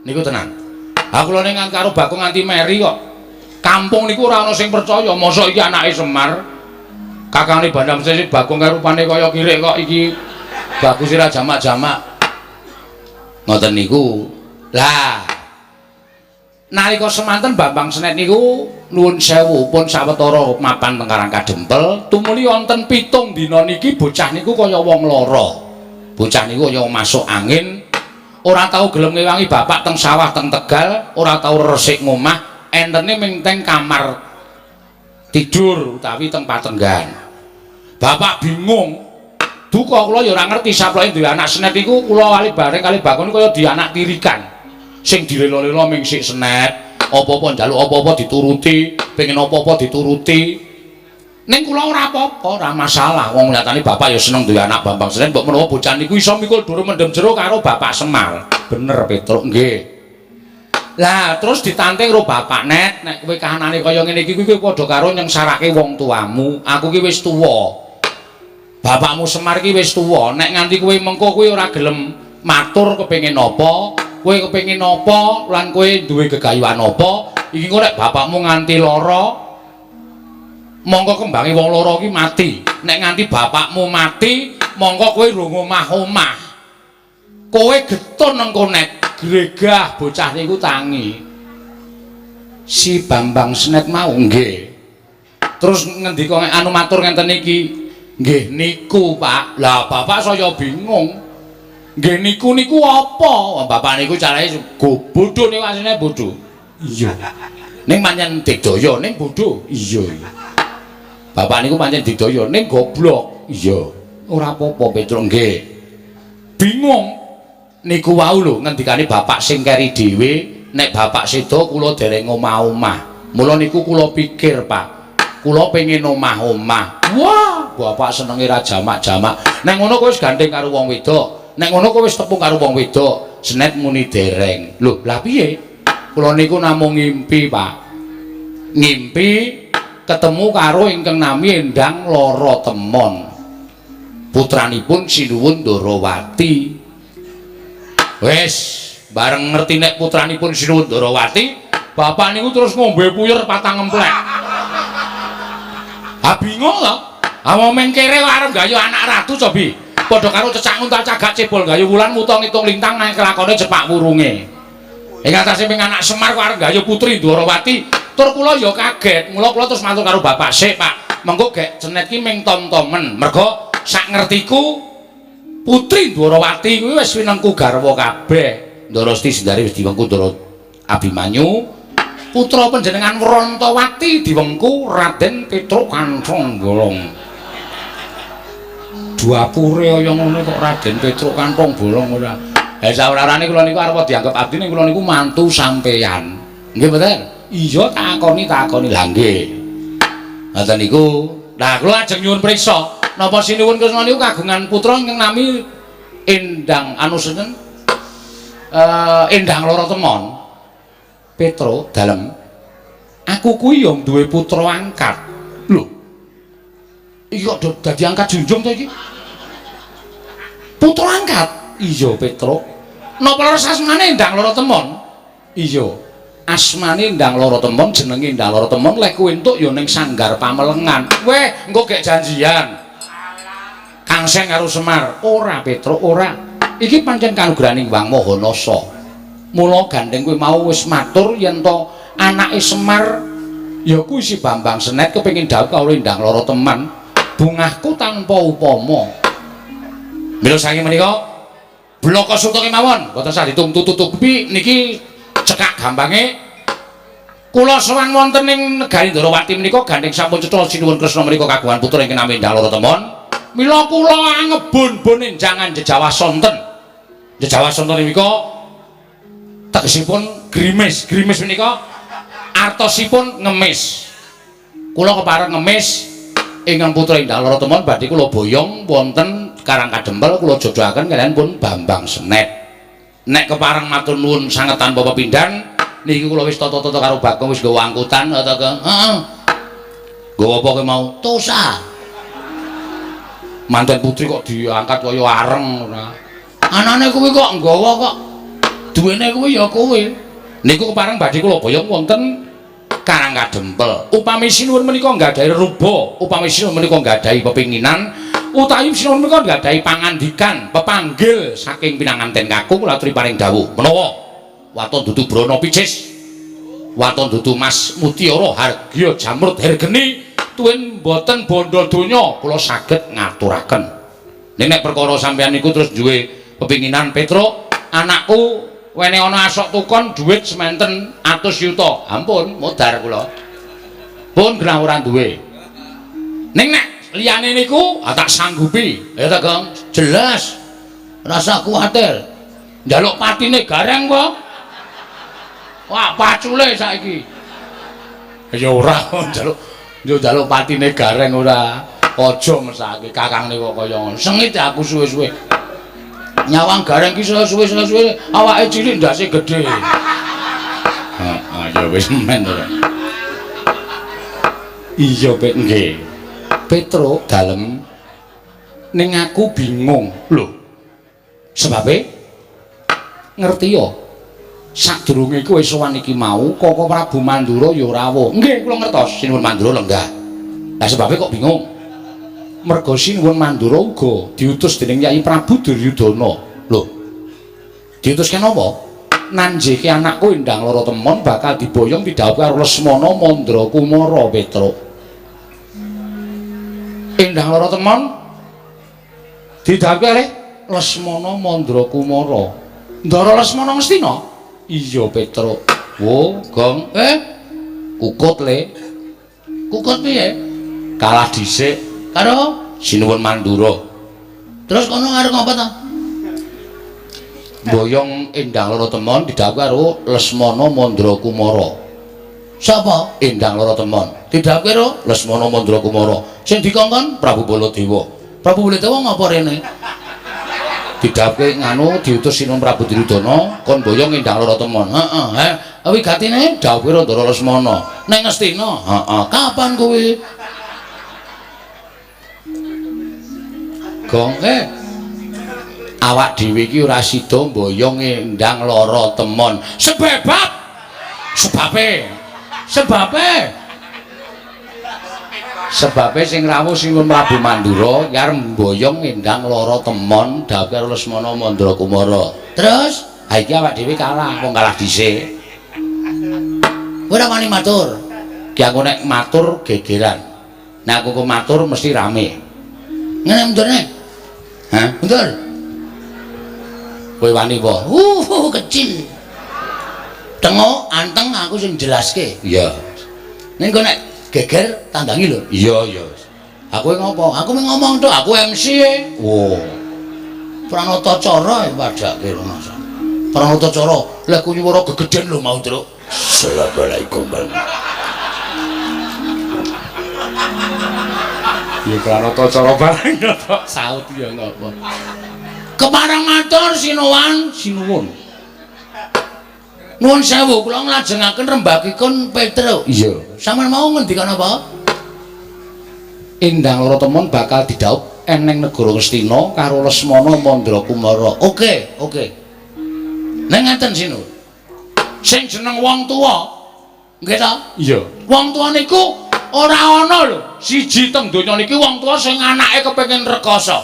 [SPEAKER 2] niku tenan. Ha kula ning karo Bagong nganti meri kok. Kampung niku ora ana sing percaya, mosok iki anake Semar. Kakangane Bandam Sesi Bagong karo rupane kaya kirik kok iki bagus ora jamak-jamak. Ngoten niku. Lah nalika semanten Bambang Senet niku nuwun sewu pun sawetara mapan teng Karang Kadempel, tumuli wonten 7 dina niki bocah niku kaya wong lara. Bocah niku kaya masuk angin, ora tau gelem ngewangi bapak teng sawah teng Tegal, ora tau resik ngomah, entene ming teng kamar
[SPEAKER 1] Tidur utawi teng patenggan. Bapak bingung. Duka kula ya ora ngerti saploke duwe anak Senet iku kula kali bareng kali Bakon kaya di anak tirikan. Sing dilelo-lelo ming sik Senet, apa-apa njaluk apa-apa dituruti, pengen apa-apa dituruti. Ning kula ora apa-apa, ora masalah. Wong nyatane bapak ya seneng duwe anak Bambang Senet, mbok menawa bocah niku iso mikul dhuwur mendem jero karo Bapak Semar. Bener Petruk nggih. Lah terus ditanting karo bapak, Net, nek kowe kahanane kaya ngene iki kuwi padha karo nyengsarake wong tuamu. Aku ki wis tuwa. Bapakmu Semar ki wis tuwa, nek nganti kowe mengko kowe ora gelem matur kepengin apa, kowe kepengin apa lan kowe duwe gegayuhan apa, iki engko nek bapakmu nganti lara mongko kembange wong loro ki mati. Nek nganti bapakmu mati, mongko kowe rung omah-omah. Kowe getun engko nek gregah bocah niku tangi. Si Bambang Senet mau nggih. Terus ngendika anu matur ngenten iki, nggih niku Pak. Lah bapak saya bingung. Nggih niku niku apa? Bapak niku carane go bodho niku asline bodho. Iya. Ning pancen digdaya ning bodho. Iya. Bapak niku pancen digdaya ning goblok. Iya. Ora apa-apa Petruk nggih. Bingung. Niku wau lho ngendikane bapak sing keri dhewe, nek bapak seda kula dereng omah-omah. Mula niku kula pikir, Pak. Kula pengin omah-omah. Wah, bapak senenge ra jamak-jamak. Nek ngono kowe wis gandeng karo wong wedok. Nek ngono kowe wis tepung karo wong wedok. Senet muni dereng. Lho, lah piye? Kula niku namung ngimpi, Pak. Ngimpi ketemu karo ingkang nami Endang Lara Temon. Putranipun Sinuwun Ndarawati. Wis, bareng ngerti nek putranipun Sinuwun Ndarawati, bapak niku terus ngombe puyer patang emplek. Ah bingung lho. Ah wong mengkere arep gayu anak ratu cobi. Padha karo cecak nguntal cagak cebol gayu wulan muta ngitung lintang nang kelakone cepak wurunge. Ing atase ping anak Semar kok arep gayu putri Ndwarawati, tur kula ya kaget. Mula kula terus matur karo bapak, "Sik, Pak. Mengko gek Senet ki ming tom-tomen." Mergo sak ngertiku putri Ndwarawati kuwi wis winengku garwa kabeh. Ndara Siti Sendari wis diwengku Ndara Abimanyu. Putra panjenengan Wrantawati diwengku Raden Petruk Kanthong Bolong. Dapure kaya ngono kok Raden Petruk Kanthong Bolong ora. Ha saurarane kula niku arep dianggep abdi ning kula niku mantu sampeyan. Nggih mboten? Iya takoni takoni. Lah nggih. Ngoten niku. Lah kula ajeng nyuwun priksa, napa Sinuwun Kresna niku kagungan putra ingkang nami Endang anu sinten? Endang Lara Temon. Petro dalem. Aku kuwi ya duwe putra angkat. Lho. Iki kok dadi angkat junjung to iki? Putra angkat? Iya, Petro. Napa leres asmane Endang Lara Temon? Iya. Asmane Endang Lara Temon, jenenge Endang Lara Temon, lek kowe entuk ya ning Sanggar Pamelengan. Weh, engko gek janjian. Kangseng karo Semar. Ora, Petro, ora. Iki pancen kanugrahaning Hyang Maha Nasa. Mula gandeng kowe mau wis matur yen to anake Semar ya kuwi si Bambang Senet kepengin dhawuh kawula Endang Lara Teman. Bungahku tanpa upama. Mila saking menika blaka suta kemawon mboten sah ditumtu-tutupi niki cekak gampange kula sowan wonten ing negari Ndrawati menika gandeng sampun cetha Sinuwun Kresna menika kagungan putra ingkang nami Endang Lara Temon. Mila kula angebon-bon enjangan jejawah sonten. Jejawah sonten menika tegesipun grimis. Grimis menika artosipun ngemis. Kula kepareng ngemis ingkang putra Endang Lara Temon badhe kula boyong wonten Karang Kadempel kula jodohaken kaliyan pun Bambang Senet. Nek kepareng matur nuwun sanget tanpa pepindhan niki kula wis tata-tata karo Bagong wis nggawa angkutan ta ke. Heeh. Nggawa apa kowe mau? Tosa. Manten putri kok diangkat kaya areng ora. Anane kuwi kok nggawa kok duwene kuwi ya kowe. Niku kepareng badhe kula boyong wonten Karang Kadempel. Upami sinuwun menika nggadahi ruba, upami sinuwun menika nggadahi pepinginan, utawi sinuwun menika nggadahi pangandikan, pepanggil saking pinanganten kakung kula aturi paring dawuh. Menawa waton dudu brana picis, waton dudu mas mutiara hargya jamrut hergeni, tuwin boten bondo donya kula saged ngaturaken. Ning nek perkara sampeyan niku terus duwe pepinginan Petruk, anakku wene ana asok tukon dhuwit sementen atus yuta. Ampun, modar kula. Pun genah ora duwe. Ning nek liyane niku tak sanggupi. Ya ta, Gong? Jelas. Rasa kuwatir. Njaluk patine gareng kok. Wah, pacule saiki. Ya ora njaluk, yo njaluk patine gareng ora. Aja mesake kakangne kok kaya ngono. Sengit aku suwe-suwe. Nyawang gareng ki suwe-suwe awake cilik ndase gedhe. Heeh, ya wis men ora. Iya, Pek, nggih. Petruk dalem ning aku bingung. Lho. Sebabe ngerti ya. Sadurunge kowe sowan iki mau Koko Prabu Mandura ya rawuh. Nggih, kula ngertos Sinuwun Mandura lenggah. Lah sebabe kok bingung? Merga Sinuwun Mandura uga diutus dening Yai Prabu Duryudana. Lho. Diutus kenapa? Nanjeke anakku Endang Lara Temon bakal diboyong pidhawuh karo Lesmana Mandra Kumara Petruk. Endang Lara Temon didhawuhi kalih Lesmana Mandra Kumara. Ndara Lesmana Ngastina? Iya Petruk. Wo, Gong. Kukut le. Kukut piye? Kalah dhisik karo Sinuwun Mandura. Terus kono arep ngopo ta? Boyong Endang Lara Temon didhawuhi karo Lesmana Mandra Kumara. Sapa? Endang Lara Temon. Didhawuhi karo Lesmana Mandra Kumara. Sing dikongkon Prabu Baladewa. Prabu Baladewa ngapa rene? Didhawuhi nganu diutus Sinuwun Prabu Duryudana kon boyong Endang Lara Temon. Heeh, he. Wigatine dhawuhi karo Ndara Lesmana. Neng Ngastina. Heeh. Kapan kuwi? Gong, awak dhewe iki ora sida mboyong Endang Lara Temon. Sebab sebabe sebabe sing rawuh Sinuwun Prabu Mandura iki arep mboyong Endang Lara Temon dhawuh karo Lesmana Mandra Kumara. Terus ha iki awak dhewe kalah, wong kalah dhisik. Ora wani matur. Ki aku nek matur gegeran. Nek aku kok matur mesti rame. Ngene mundurne. Hah? Mundur. Kowe wani apa? Kecil. Tengok anteng aku sing jelaske. Iya. Ning kok nek geger tandangi lho. Iya, iya. Aku ngopo? Aku mung ngomong tok, aku MC e. Wo. Pranata cara padake rumasa. Pranata cara, lha ku nyuwara gegeden lho mau, Truk. Assalamualaikum. Ya pranata cara bareng tok saut ya ngopo. Kepareng matur sinuwun, sinuwun. Nuwun sewu kula nglajengaken rembagipun Petruk. Iya. Sampeyan mau ngendikan apa? Endang Lara Temon bakal didhaup eneng negara Ngastina karo Lesmana Mandra Kumara. Oke, oke. Ning ngeten sinuwun. Sing jeneng wong tuwa, nggih ta? Iya. Wong tuwa niku ora ana lho. Siji teng donya niki wong tuwa sing anake kepengin rekoso.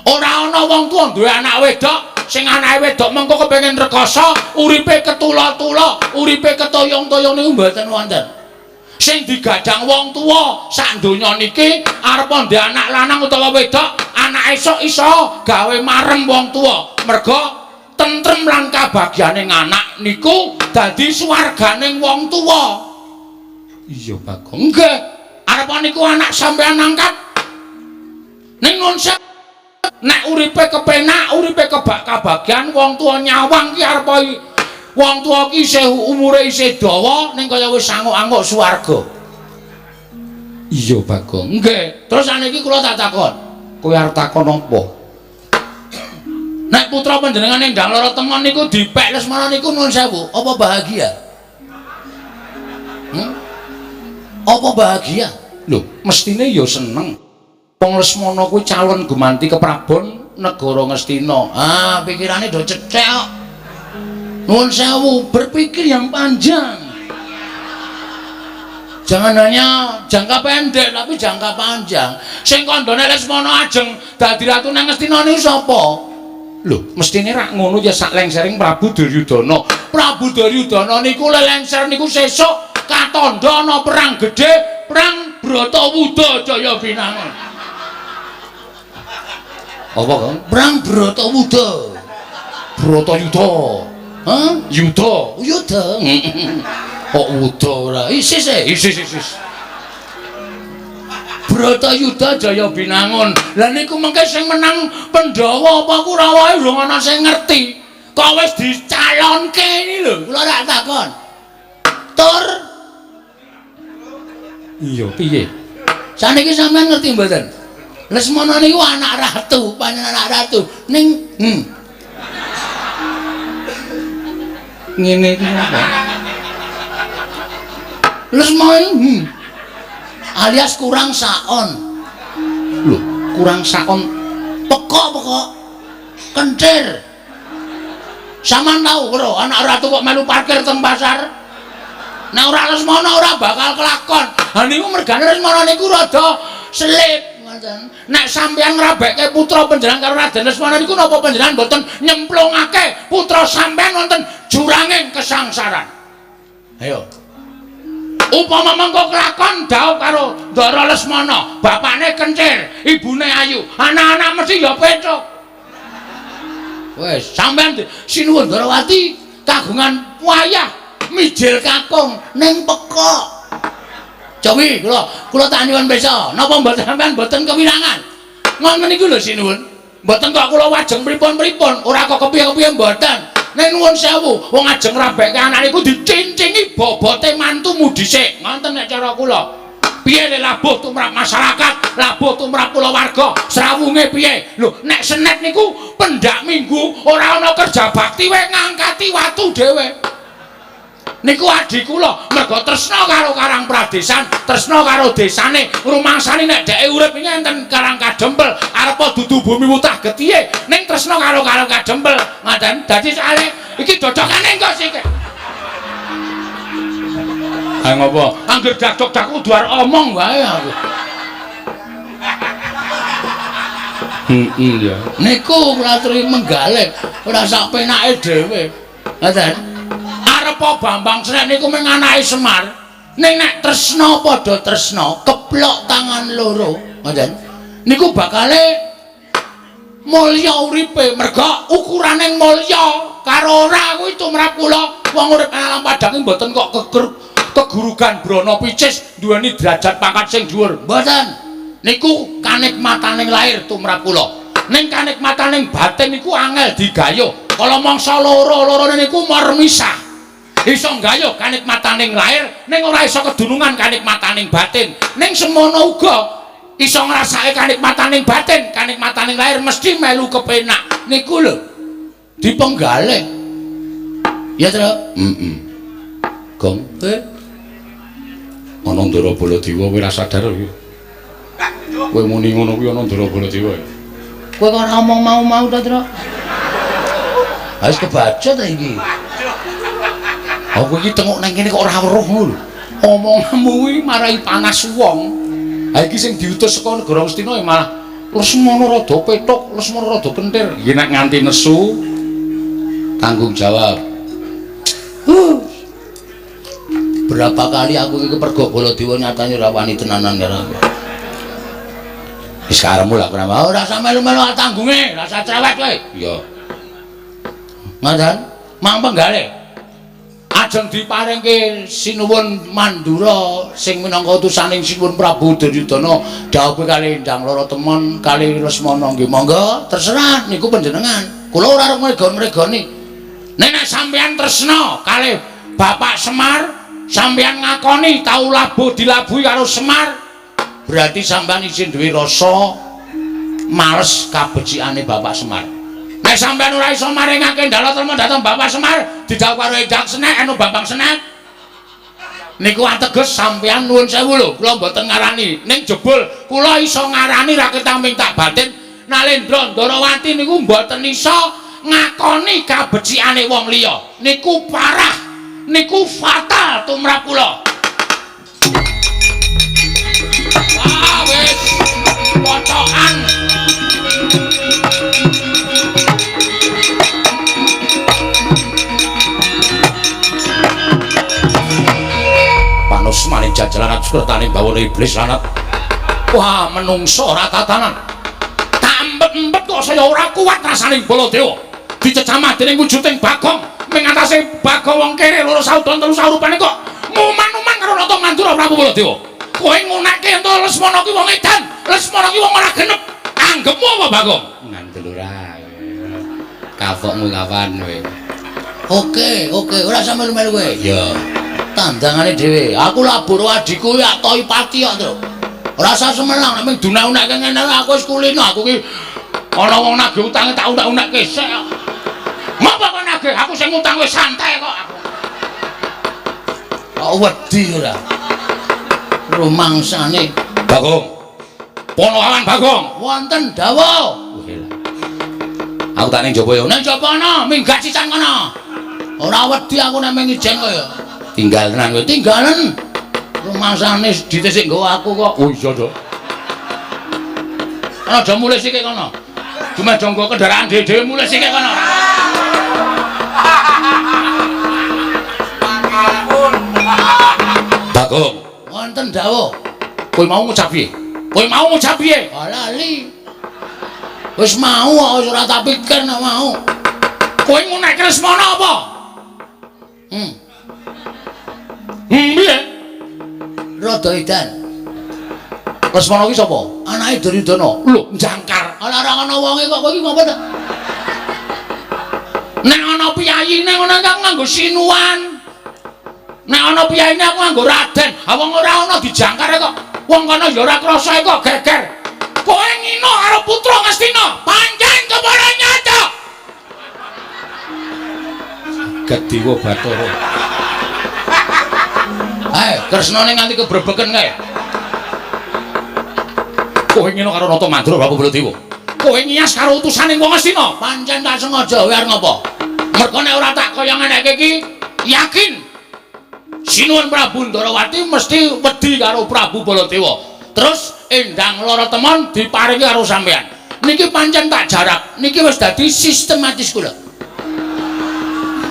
[SPEAKER 1] Ora ana wong tuwa duwe anak wedok sing anake wedok mengko kepengin rekoso, uripe ketula-tula, uripe ketoyong-toyong niku mboten wonten. Sing digadang wong tuwa sak donya niki arep ndek anak lanang utawa wedok, anak esuk iso gawe marem wong tuwa. Merga tentrem lan kabagyane anak niku dadi swarganing wong tuwa. Iya, Bagong. Nggih. Arep niku anak sampean angkat. Ning nun nek uripe kepenak, uripe kebak kabagyan wong tuwa nyawang ki arep wong tuwa ki isih umure isih dawa ning kaya wis anguk-anguk swarga. Iya, Bagong. Nggih. Terus saniki kula tak takon. Kowe arep takon apa? Nek putra panjenengan Endang Lara Temon niku dipek Lesmana niku nuwun sewu, apa bahagia? Apa bahagia? Lho, mestine ya seneng. Wong Lesmana kuwi calon gumanti keprabon negara Ngastina. Ah, pikirane do cethek kok. Nuwun sewu, berpikir yang panjang. Jangan hanya jangka pendek tapi jangka panjang. Sing kandhane Lesmana ajeng dadi ratu nang Ngastina niku sapa? Lho, mestine rak ngono ya sak lengsering Prabu Duryudana. Prabu Duryudana niku lelengser niku sesuk katandha ana perang gedhe, perang Bratawuda Jaya Binangun. Apa, Kang? Perang Bratawuda. Bratayuda. Hah? Yuda. Yuda. Kok wuda ora? Isis e, isis isis. Bratayuda Jaya Binangun. Lah niku mengke sing menang Pandhawa apa Kurawa urung ana sing ngerti. Kok wis dicalonke iki lho, kula rak takon. Tur iya piye? Saniki sampean ngerti mboten? Lesmana niku anak ratu, panjenengan anak ratu ning ngene iki apa? Lesmana alias kurang saon. Lho, kurang saon pekok-pekok kentir. Sampeyan tau karo anak ratu kok melu parkir teng pasar? Nek ora Lesmana ora bakal kelakon. Ha niku mergane Lesmana niku rada selip ngoten. Nek sampeyan ngrabekke putra panjenengan karo Raden Lesmana niku napa panjenengan mboten nyemplungake putra sampeyan wonten juranging kesangsaran? Ayo. Upama mengko kelakon dhaup karo Ndara Lesmana, bapakne kencir, ibune ayu, anak-anak mesti ya pecuk. Wes, sampeyan sinuwun Ndarawati kagungan wayah mijil kakung ning pekok. Cowi kula tak nyuwun pirsa, napa mboten sampeyan mboten kewirangan? Ngoten niku lho sinuwun. Mboten kok kula wajeng pripun-pripun, ora kok kepiye-kepiye mboten. Nek nuwun sewu, wong ajeng ngrabekke anak niku dicincingi bobote mantumu dhisik. Ngoten nek cara kula. Piye le labuh tumrap masyarakat, labuh tumrap kulawarga, srawunge piye? Lho, nek senet niku pendak minggu ora ana kerja bakti wae ngangkati watu dhewe. Niku adi kula mergo tresna karo Karang Pradesan, tresna karo desane, rumangsane nek dheke urip iki enten Karang Kadempel, arepa dudu bumi wutah getihe, ning tresna karo Karang Kadempel. Ngaten. Dadi soalé iki dodokane engko sik. Ha ngopo? Angger dakdok-dak kudu arep omong wae aku. Heeh ya. Niku kula aturi menggalih, ora sak penake dhewe. Ngaten. Arepa Bambang Senek niku mung anake Semar. Ning nek tresna padha tresna, keplok tangan loro, ngoten. Niku bakale mulya uripe, merga ukurane mulya karo ora kuwi tumrap kula. Wong urip alam padang mboten kok kegurugan brana picis duweni derajat pangkat sing dhuwur. Mboten. Niku kanikmataning lahir tumrap kula. Ning kanikmataning batin niku angel digayuh. Kala mangsa loro-lorone niku mormisah. Iso nggayuh kanikmataning lahir ning ora iso kedunungan kanikmataning batin. Ning semono uga iso ngrasake kanikmataning batin, kanikmataning lahir mesti melu kepenak. Niku lho dipenggalih. Ya, Tru? Heeh. Gong, ana Ndara Baladewa kowe ora sadar kowe. Kowe muni ngono kuwi ana Ndara Baladewa. Kowe kok ora omong mau-mau ta, Tru? Wis kebaca ta iki. Aku iki tengok nang kene kok ora weruh ngono lho. Omonganmu kuwi marai panas wong. Ha iki sing diutus saka negara Ngastina ya malah Lesmana rada pethuk, Lesmana rada kentir. Iki nek nganti nesu tanggung jawab. Berapa kali aku iki kepergok Baladewa nyatane ora wani tenanan karo aku. Wis karepmu lah ora mau ora usah melu-melu tanggunge, ora usah cerewet kowe. Iya. Ngoten, mang penggalih. Ajeng diparingke Sinuwun Mandura sing minangka utusaning Sinuwun Prabu Duryudana dhawuhe kali Endang Lara Temon kali Lesmana nggih monggo terserah niku panjenengan. Kula ora arep ngregon-ngregoni. Nek nek sampeyan tresna kalih Bapak Semar, sampeyan ngakoni tau labuh dilabuhi karo Semar, berarti sampeyan isih duwe rasa males kabecikane Bapak Semar. Nek sampeyan ora iso maringake ndala trema dhateng Bapak Semar, didhawuh karo Endang Senek anu Bambang Senek. Niku ateges sampeyan nuwun sewu lho, kula mboten ngarani. Ning jebul kula iso ngarani ra ketaming tak batin Nalendra Ndarawati niku mboten iso ngakoni kabecikane wong liya. Niku parah, niku fatal tumrap kula. Wah, wis pocokan. Panus maning jajalan sukertaning bawana iblis lanat. Wah, menungso ora tatanan. Tak empet-empet kok saya ora kuat rasane Baladewa. Dicecamah dening wujuding Bagong, ming atase Bagong wong kere loro saudon telu saurupane kok Mandura Prabu Baladewa. Kowe ngunekke ento Lesmana ki wong edan, Lesmana ki wong ora genep. Anggepmu apa, Bagong?
[SPEAKER 2] Ngandel ora. Kapokmu kapan kowe? Oke, oke, ora usah melu-melu kowe. Iya. Tandangane dhewe. Aku labur adhiku ya toi pati kok, Tru. Ora usah semenang nek mung dunek-unekke ngene aku wis kulino aku ki ana wong nagih utange tak unek-unekke sik kok.
[SPEAKER 1] Ngapa kok nagih? Aku sing ngutang wis santai kok aku.
[SPEAKER 2] Kok wedi ora? Rumangsane
[SPEAKER 1] Bagong. Ponokawan Bagong.
[SPEAKER 2] Wonten dawuh.
[SPEAKER 1] Aku tak ning jaba ya.
[SPEAKER 2] Ning jaba ana, minggat sisan kono. Ora wedi aku nek mung ijen kok ya.
[SPEAKER 1] Tinggal tenan kowe.
[SPEAKER 2] Tinggalen. Rumangsane dite sik nggawa aku kok.
[SPEAKER 1] Oh iya, Dok. Ana aja mulih sik kono. Cuma aja nggo kendaraan dhewe-dhewe mulih sik kono. Bagong.
[SPEAKER 2] Wonten dawuh.
[SPEAKER 1] Kowe mau ngucap piye? Kowe mau ngucap piye?
[SPEAKER 2] Lali. Wis mau kok wis ora tak pikir nek mau.
[SPEAKER 1] Kowe ngunekke Lesmana apa? Piye?
[SPEAKER 2] Rada edan.
[SPEAKER 1] Lesmana ki sapa?
[SPEAKER 2] Anake Duryudana.
[SPEAKER 1] Lho, jangkar.
[SPEAKER 2] Ala ora ana wonge kok kowe iki ngopo ta?
[SPEAKER 1] Nek ana piyayine ngono aku nganggo sinuwan. Nek ana piyayine aku nganggo raden. Ha wong ora ana dijangkar kok. Wong kono ya ora krasa kok geger. Kowe ngino karo putra Ngastina, pancen kepara nyata. Gediwa Bathara. Ae, Kresnane nganti kebrebeken kae. Kowe ngino karo Nata Mandra Prabu Baladewa. Kowe ngiyas karo utusane wong Ngastina,
[SPEAKER 2] pancen tak sengaja kowe arep ngopo?
[SPEAKER 1] Mergo nek ora tak kaya ngeneke iki, yakin Sinuwun Prabu Ndarawati mesti wedi karo Prabu Baladewa. Terus endang lara temon diparingi karo sampean.
[SPEAKER 2] Niki pancen tak jarak, niki wis dadi sistematis kula.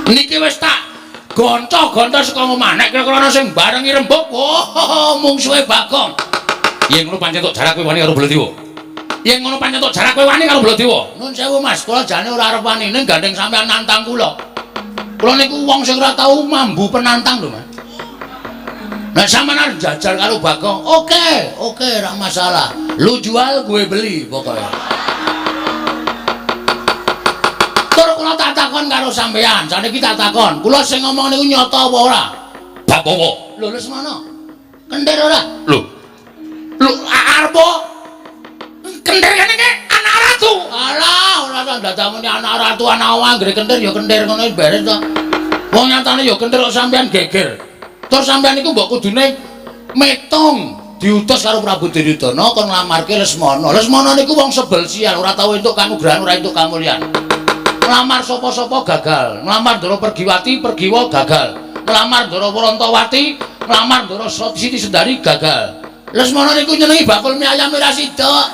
[SPEAKER 1] Niki wis tak gonco-gonco saka omah. Nek kira-kira ana sing barengi rembug,
[SPEAKER 2] oh mungsuhe Bagong.
[SPEAKER 1] Yen ngono pancen tok jarak kowe wani karo Baladewa. Yen ngono pancen tok jarak kowe wani karo Baladewa.
[SPEAKER 2] Nun sewu Mas, kula jane ora arep wani ning gandeng sampean nantang kula. Kula niku wong sing ora tau mambu penantang lho, Mas. Nah sampean arep jajal karo Bagong, oke, oke, ora masalah. Lu jual, gue beli pokoknya. Tur kula tak takon karo sampean, saniki tak takon. Kula sing ngomong niku nyata apa ora?
[SPEAKER 1] Bab apa?
[SPEAKER 2] Lho Lesmana. Kentir ora?
[SPEAKER 1] Lho. Lho arep kentir kene iki anak ratu.
[SPEAKER 2] Alah, ora tak dadamune anak ratu anak anggere kentir ya kentir ngono beres to. Wong nyatane ya kentir kok sampean geger. Terus sampean iku mbok kudune metung diutus karo Prabu Duryudana kon nglamarke Lesmana. Lesmana niku wong sebel sial, ora tau entuk kanugrahan, ora entuk kamulyan. Nglamar sapa-sapa gagal, nglamar Ndara Pergiwati, Pergiwa gagal. Nglamar Ndara Warantawati, nglamar Ndara Siti Sendari gagal. Lesmana niku nyenengi bakul mie ayam ora sida.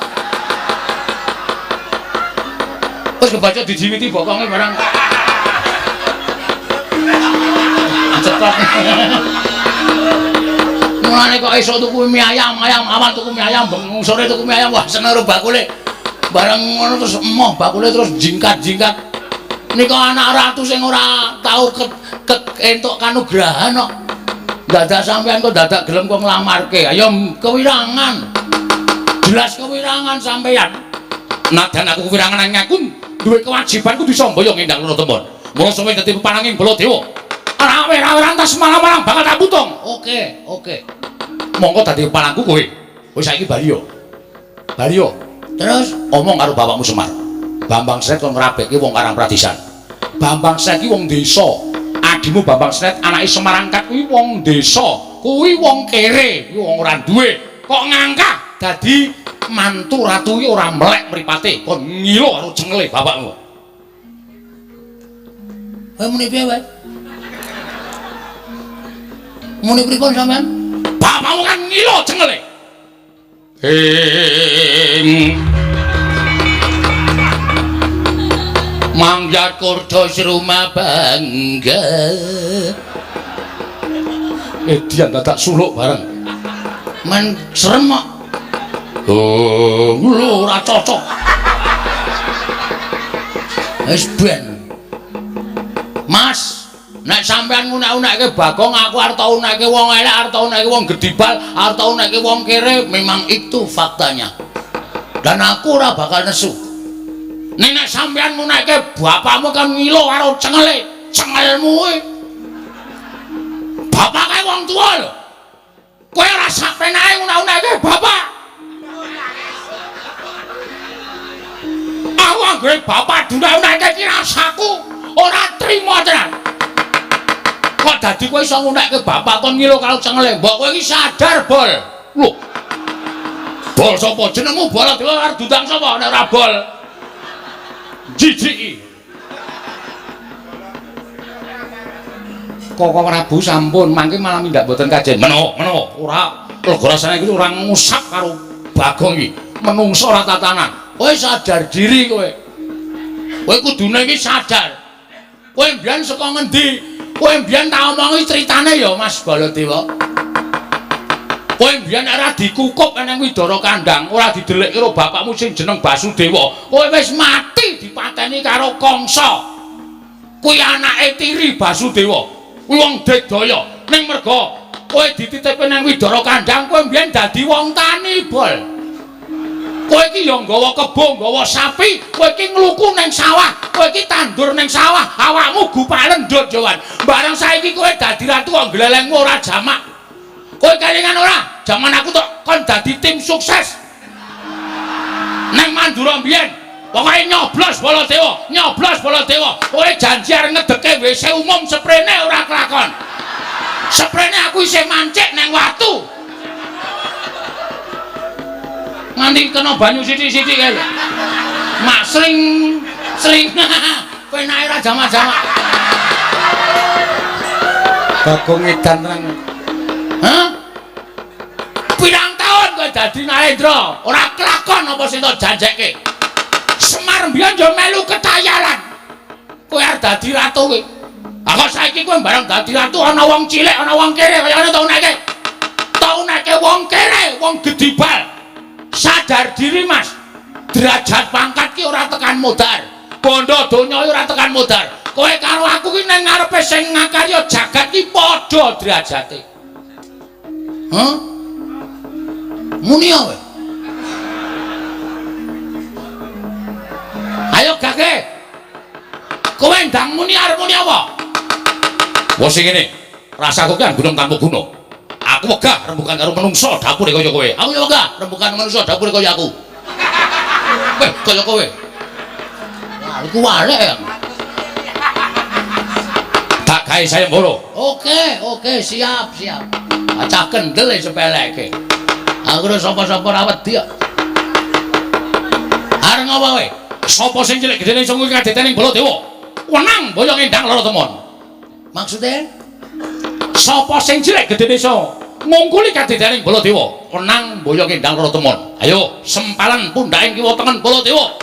[SPEAKER 1] Wis kebaca dijiwiti bokonge barang. Cetok.
[SPEAKER 2] Mulane kok esuk tuku mie ayam, ayam awan tuku mie ayam, bengi sore tuku mie ayam, wah seneng karo bakule. Bareng ngono terus emoh bakule terus jingkat-jingkat. Nika anak ratu sing ora tau entuk kanugrahan kok. Dadak sampean kok dadak gelem kok nglamarke. Ayo kewirangan. Jelas kewirangan sampean.
[SPEAKER 1] Nadan aku kewirangan nang aku duwe kewajiban kudu samboyo ngendang loro temon. Mula sampe dadi pepananging Baladewa. Ora rantas malam-malam bakal tak putung.
[SPEAKER 2] Oke, oke.
[SPEAKER 1] Monggo dadi pepanangku kowe. Wis saiki bali yo. Bali yo.
[SPEAKER 2] Terus
[SPEAKER 1] omong karo bapakmu Semar. Bambang Sret kon ngrabekke wong Karang Pradisan. Bambang Sret ki wong desa. Adimu Bambang Sret anake Semar angkat kuwi wong desa. Kuwi wong kere, kuwi wong ora duwe. Kok ngangkah dadi mantu ratu ki ora melek mripate, kon ngilo karo cengele bapakmu.
[SPEAKER 2] Kowe muni piye wae? Muni pripun sampean?
[SPEAKER 1] Bapakmu kan ngilo cengele. Ing
[SPEAKER 2] Mangga kurdo serumah bangga.
[SPEAKER 1] Edian dadak suluk bareng.
[SPEAKER 2] Men serem kok.
[SPEAKER 1] Oh, lho ora cocok.
[SPEAKER 2] Wis ben. Mas,
[SPEAKER 1] Nek sampean ngunek-unekke Bagong, aku arep tau unekke wong elek, arep tau unekke wong gedibal, arep tau unekke wong kere, memang itu faktanya. Dan aku ora bakal nesu. Nek nek sampean ngunekke bapakmu kan ngilo karo cengele, cengelmu kuwi. Bapak kae wong tuwa lho. Kowe ora sak penake ngunek-unekke bapak. Aku anggere bapak dunek-unekke iki rasaku ora trima tenan. Kok dadi kowe iso ngunekke bapak kon ngilo karo cengele? Mbok kowe iki sadar, Bol. Lho. Bol sapa? Jenengmu Baladewa arep diundang sapa nek ora Bol? Jijiki. Koko Prabu sampun mangke malah mindak mboten kajen. Meno, meno, ora lega rasane iki ora ngusap karo Bagong iki. Menungso ora tatanan. Kowe sadar diri kowe. Kowe kudune iki sadar. Kowe mbiyen saka ngendi? Kowe mbiyen tak omongi critane ya Mas Baladewa. Kowe mbiyen ora dikukup nang Widara Kandang, ora didelik karo bapakmu sing jeneng Basudewa. Kowe wis mati dipateni karo Kangsa. Kuwi anake tiri Basudewa. Kuwi wong digdaya. Ning merga kowe dititipi nang Widara Kandang, kowe mbiyen dadi wong tani, Bol. Kowe iki ya nggawa kebo, nggawa sapi, kowe iki ngluku ning sawah, kowe iki tandur ning sawah, awakmu gupak lendut Jawan. Bareng saiki kowe dadi ratu kok glelengmu ora jamak. Kowe kelingan ora? Jaman aku tok kon dadi tim sukses. Nang Mandura mbiyen, pokoke nyoblos Baladewa, nyoblos Baladewa. Kowe janji arep ngedeke WC umum seprene ora kelakon. Seprene aku isih mancik nang watu. Nganti kena banyu sithik-sithik kae lho. Mak sring sring. Penake ra jamak-jamak. Bagong edan tenan. Hah? Pirang taun kowe dadi Narendra, ora kelakon apa sing tok janjekke. Semar mbiyen yo melu ketayalan. Kowe arep dadi ratu kowe. Ah kok saiki kowe bareng dadi ratu ana wong cilik, ana wong kere kaya ngene to uneke. Tok uneke wong kere, wong gedibal. Sadar diri Mas, derajat pangkat ki ora tekan modar, bondo donya ora tekan modar. Kowe karo aku ki nang ngarepe sing ngakarya jagat ki padha derajate. Hah? Muni kowe. Ayo gage. Kowe ndang muni arep muni apa?
[SPEAKER 2] Wes sing ngene, rasaku ki gunung tanpa guna. Aku wegah rembukan karo menungso dapure kaya kowe.
[SPEAKER 1] Aku ya wegah rembukan menungso dapure kaya aku. Weh, kaya kowe. Wah, iku walek ya.
[SPEAKER 2] Tak gawe sayembara.
[SPEAKER 1] Oke, oke, siap, siap. Acah kendel e sepeleke. Aku ora sapa-sapa ora wedi kok. Arep ngopo kowe?
[SPEAKER 2] Sapa sing cilik gedene iso ngungkul kadetening Baladewa? Wenang boyong endang lara temon.
[SPEAKER 1] Maksude?
[SPEAKER 2] Sapa sing cilik gedene iso ngungkuli kadetening Baladewa? Wenang boyong endang lara temon. Ayo, sempalan pundhaking kiwa tengen Baladewa.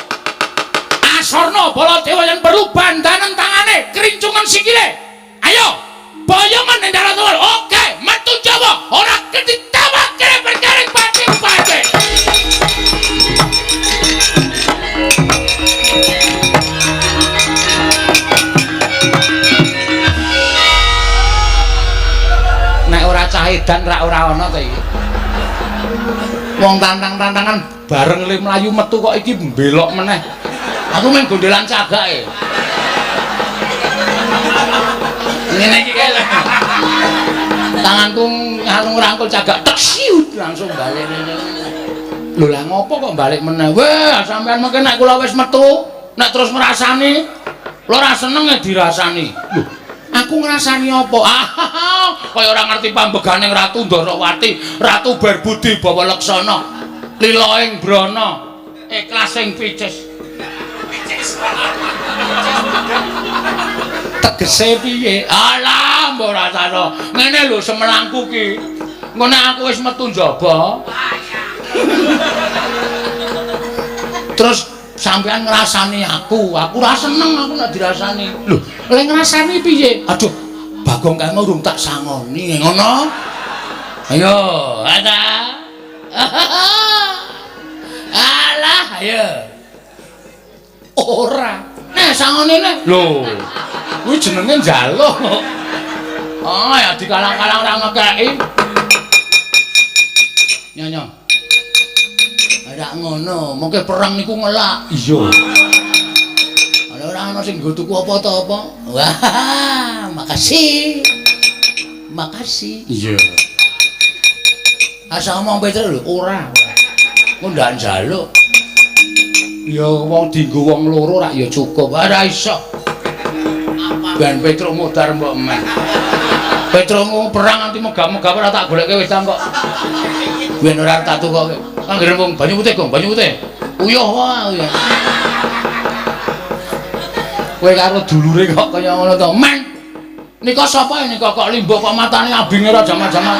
[SPEAKER 2] Asorna Baladewa yen perlu bandanen tangane, krincungan sikile. Ayo, boyongan endang lara temon. Oke, metu Jawa, ora ketitawak kene perkara pati-pati.
[SPEAKER 1] Nek ora cah edan rak ora ana to iki. Wong tantang-tantangan
[SPEAKER 2] bareng le mlayu metu kok iki mbelok meneh.
[SPEAKER 1] Aku main gondelan cagake. Ngene iki kae lho. Tanganku nganu ngrangkul cagak tek siut langsung balik rene. Lho lah ngopo kok balik meneh? Weh, sampean mungkin nek kula wis metu, nek terus ngrasani, kula ora seneng e dirasani. Lho, aku ngrasani apa? Ah, kaya ora ngerti pambegane Ratu Ndorowati, Ratu Berbudi Bawa Leksana, lila ing brana, ikhlas ing picis. Tegese piye? Alah, mbok rasane. Ngene lho semelangku ki. Engko nek aku wis metu njaba. Terus sampean ngrasani aku, aku ora seneng aku nek dirasani. Lho, lek ngrasani piye? Aduh, Bagong kae urung tak sangoni, ngono. Ayo, ada. Alah, ayo. Ora. Nek sangoni nek. Lho. Kuwi jenenge njaluk. Ah, ya dikalang-kalang ora ngekeki. Nyonya. Ora ngono, mengke perang niku ngelak. Iya. Ana ora ana sing nggo tuku apa ta apa. Wah, makasih. Makasih. Iya. Asa omong Petruk lho, ora. Engko ndak njaluk. Ya wong dienggo wong loro rak ya cukup. Ora iso. Ben Petruk modar mbok men. Petruk perang nganti megah-megah ora tak goleke wis ta kok. Ben ora tak tukoke. Anggere wong banyu putih, Gong, banyu putih. Uyuh wae. Kowe karo dulure kok kaya ngono to. Men. Nika sapa nika kok limbo kok matane abinge ora jaman-jaman.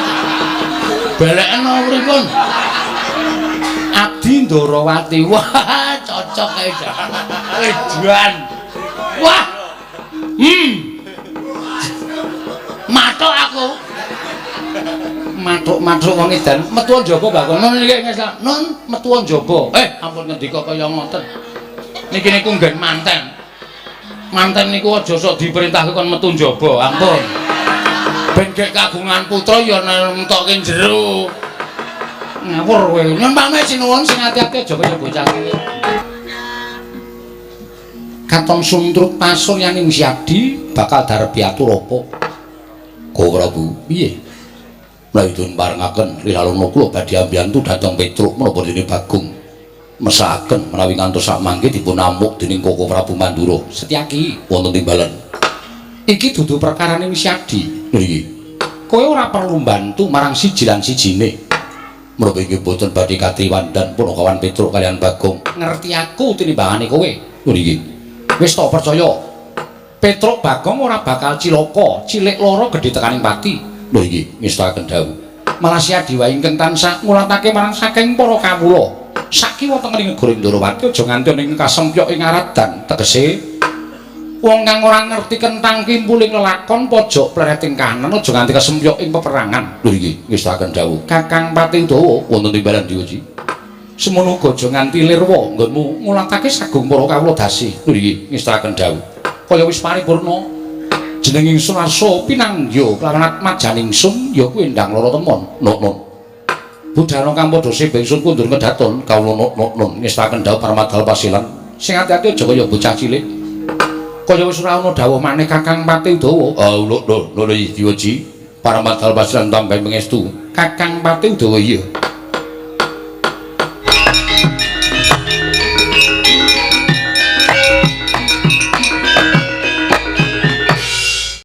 [SPEAKER 1] Beleken pripun? Abdi Ndorowati. Wah, cocok kae. Edan. Wah. Mathuk aku. Mathuk-mathuk wong edan. Metu njaba Bagong. Nun iki ngesal. Nun metu njaba. Ampun ngendika kaya ngoten. Niki niku nggen manten. Manten niku aja sok diperintahke kon metu njaba. Ampun. Ben gek kagungan putra ya nentokke jero. Ngawur kowe. Nyun pamit sinuwun sing ati-ati aja kaya bocah cilik. Katon suntruk pasuryaning Syadi bakal darep atur apa?
[SPEAKER 2] Ko Prabu,
[SPEAKER 1] piye?
[SPEAKER 2] Menawi dipun parengaken rilaluna kula badhe ambiyantu dhateng Petruk menapa dene Bagong. Mesakaken menawi ngantos sak mangke dipun amuk dening Koko Prabu Mandura.
[SPEAKER 1] Setyaki
[SPEAKER 2] wonten timbalan.
[SPEAKER 1] Iki dudu perkaraning Syadi.
[SPEAKER 2] Nggih.
[SPEAKER 1] Kowe ora perlu mbantu marang siji lan sijine.
[SPEAKER 2] Menapa inggih boten badhe katriwandan punakawan Petruk kalian Bagong.
[SPEAKER 1] Ngerti aku tinimbangane kowe.
[SPEAKER 2] Nggih.
[SPEAKER 1] Wis tak percaya. Petruk Bagong ora bakal cilaka, cilik lara gedhe tekaning pati.
[SPEAKER 2] Lho iki ngestakaken dawuh.
[SPEAKER 1] Malah Syadi wae ingkang tansah ngulatake marang saking para kawula. Sakiwa tengening negara Ndorowati aja nganti ning kasempyok ing aradan. Tegese wong kang ora ngerti kentang kimpuling lelakon pojok plereting kanan aja nganti kasempyok ing peperangan.
[SPEAKER 2] Lho iki ngestakaken dawuh.
[SPEAKER 1] Kakang Pati Udawa
[SPEAKER 2] wonten timbalan diuji.
[SPEAKER 1] Semono uga aja nganti lirwa nggonmu ngulatake sagung para kawula dasi.
[SPEAKER 2] Lho iki ngestakaken dawuh.
[SPEAKER 1] Kaya wis paripurna jeneng ingsun arsa pinangya kelawan atmajan ingsun ya kuwi endang lara temon.
[SPEAKER 2] Nun.
[SPEAKER 1] Budhana kang padha sebe ingsun kundur kedaton
[SPEAKER 2] kawula nun ngestakaken dawuh Parmadal Pasilan.
[SPEAKER 1] Sing ati-ati aja kaya bocah cilik. Kaya wis ora ana dawuh maneh Kakang Pati Udawa.
[SPEAKER 2] Ah lho lho lho diuji. Parmadal Pasilan tambahi pangestu.
[SPEAKER 1] Kakang Pati Udawa iya.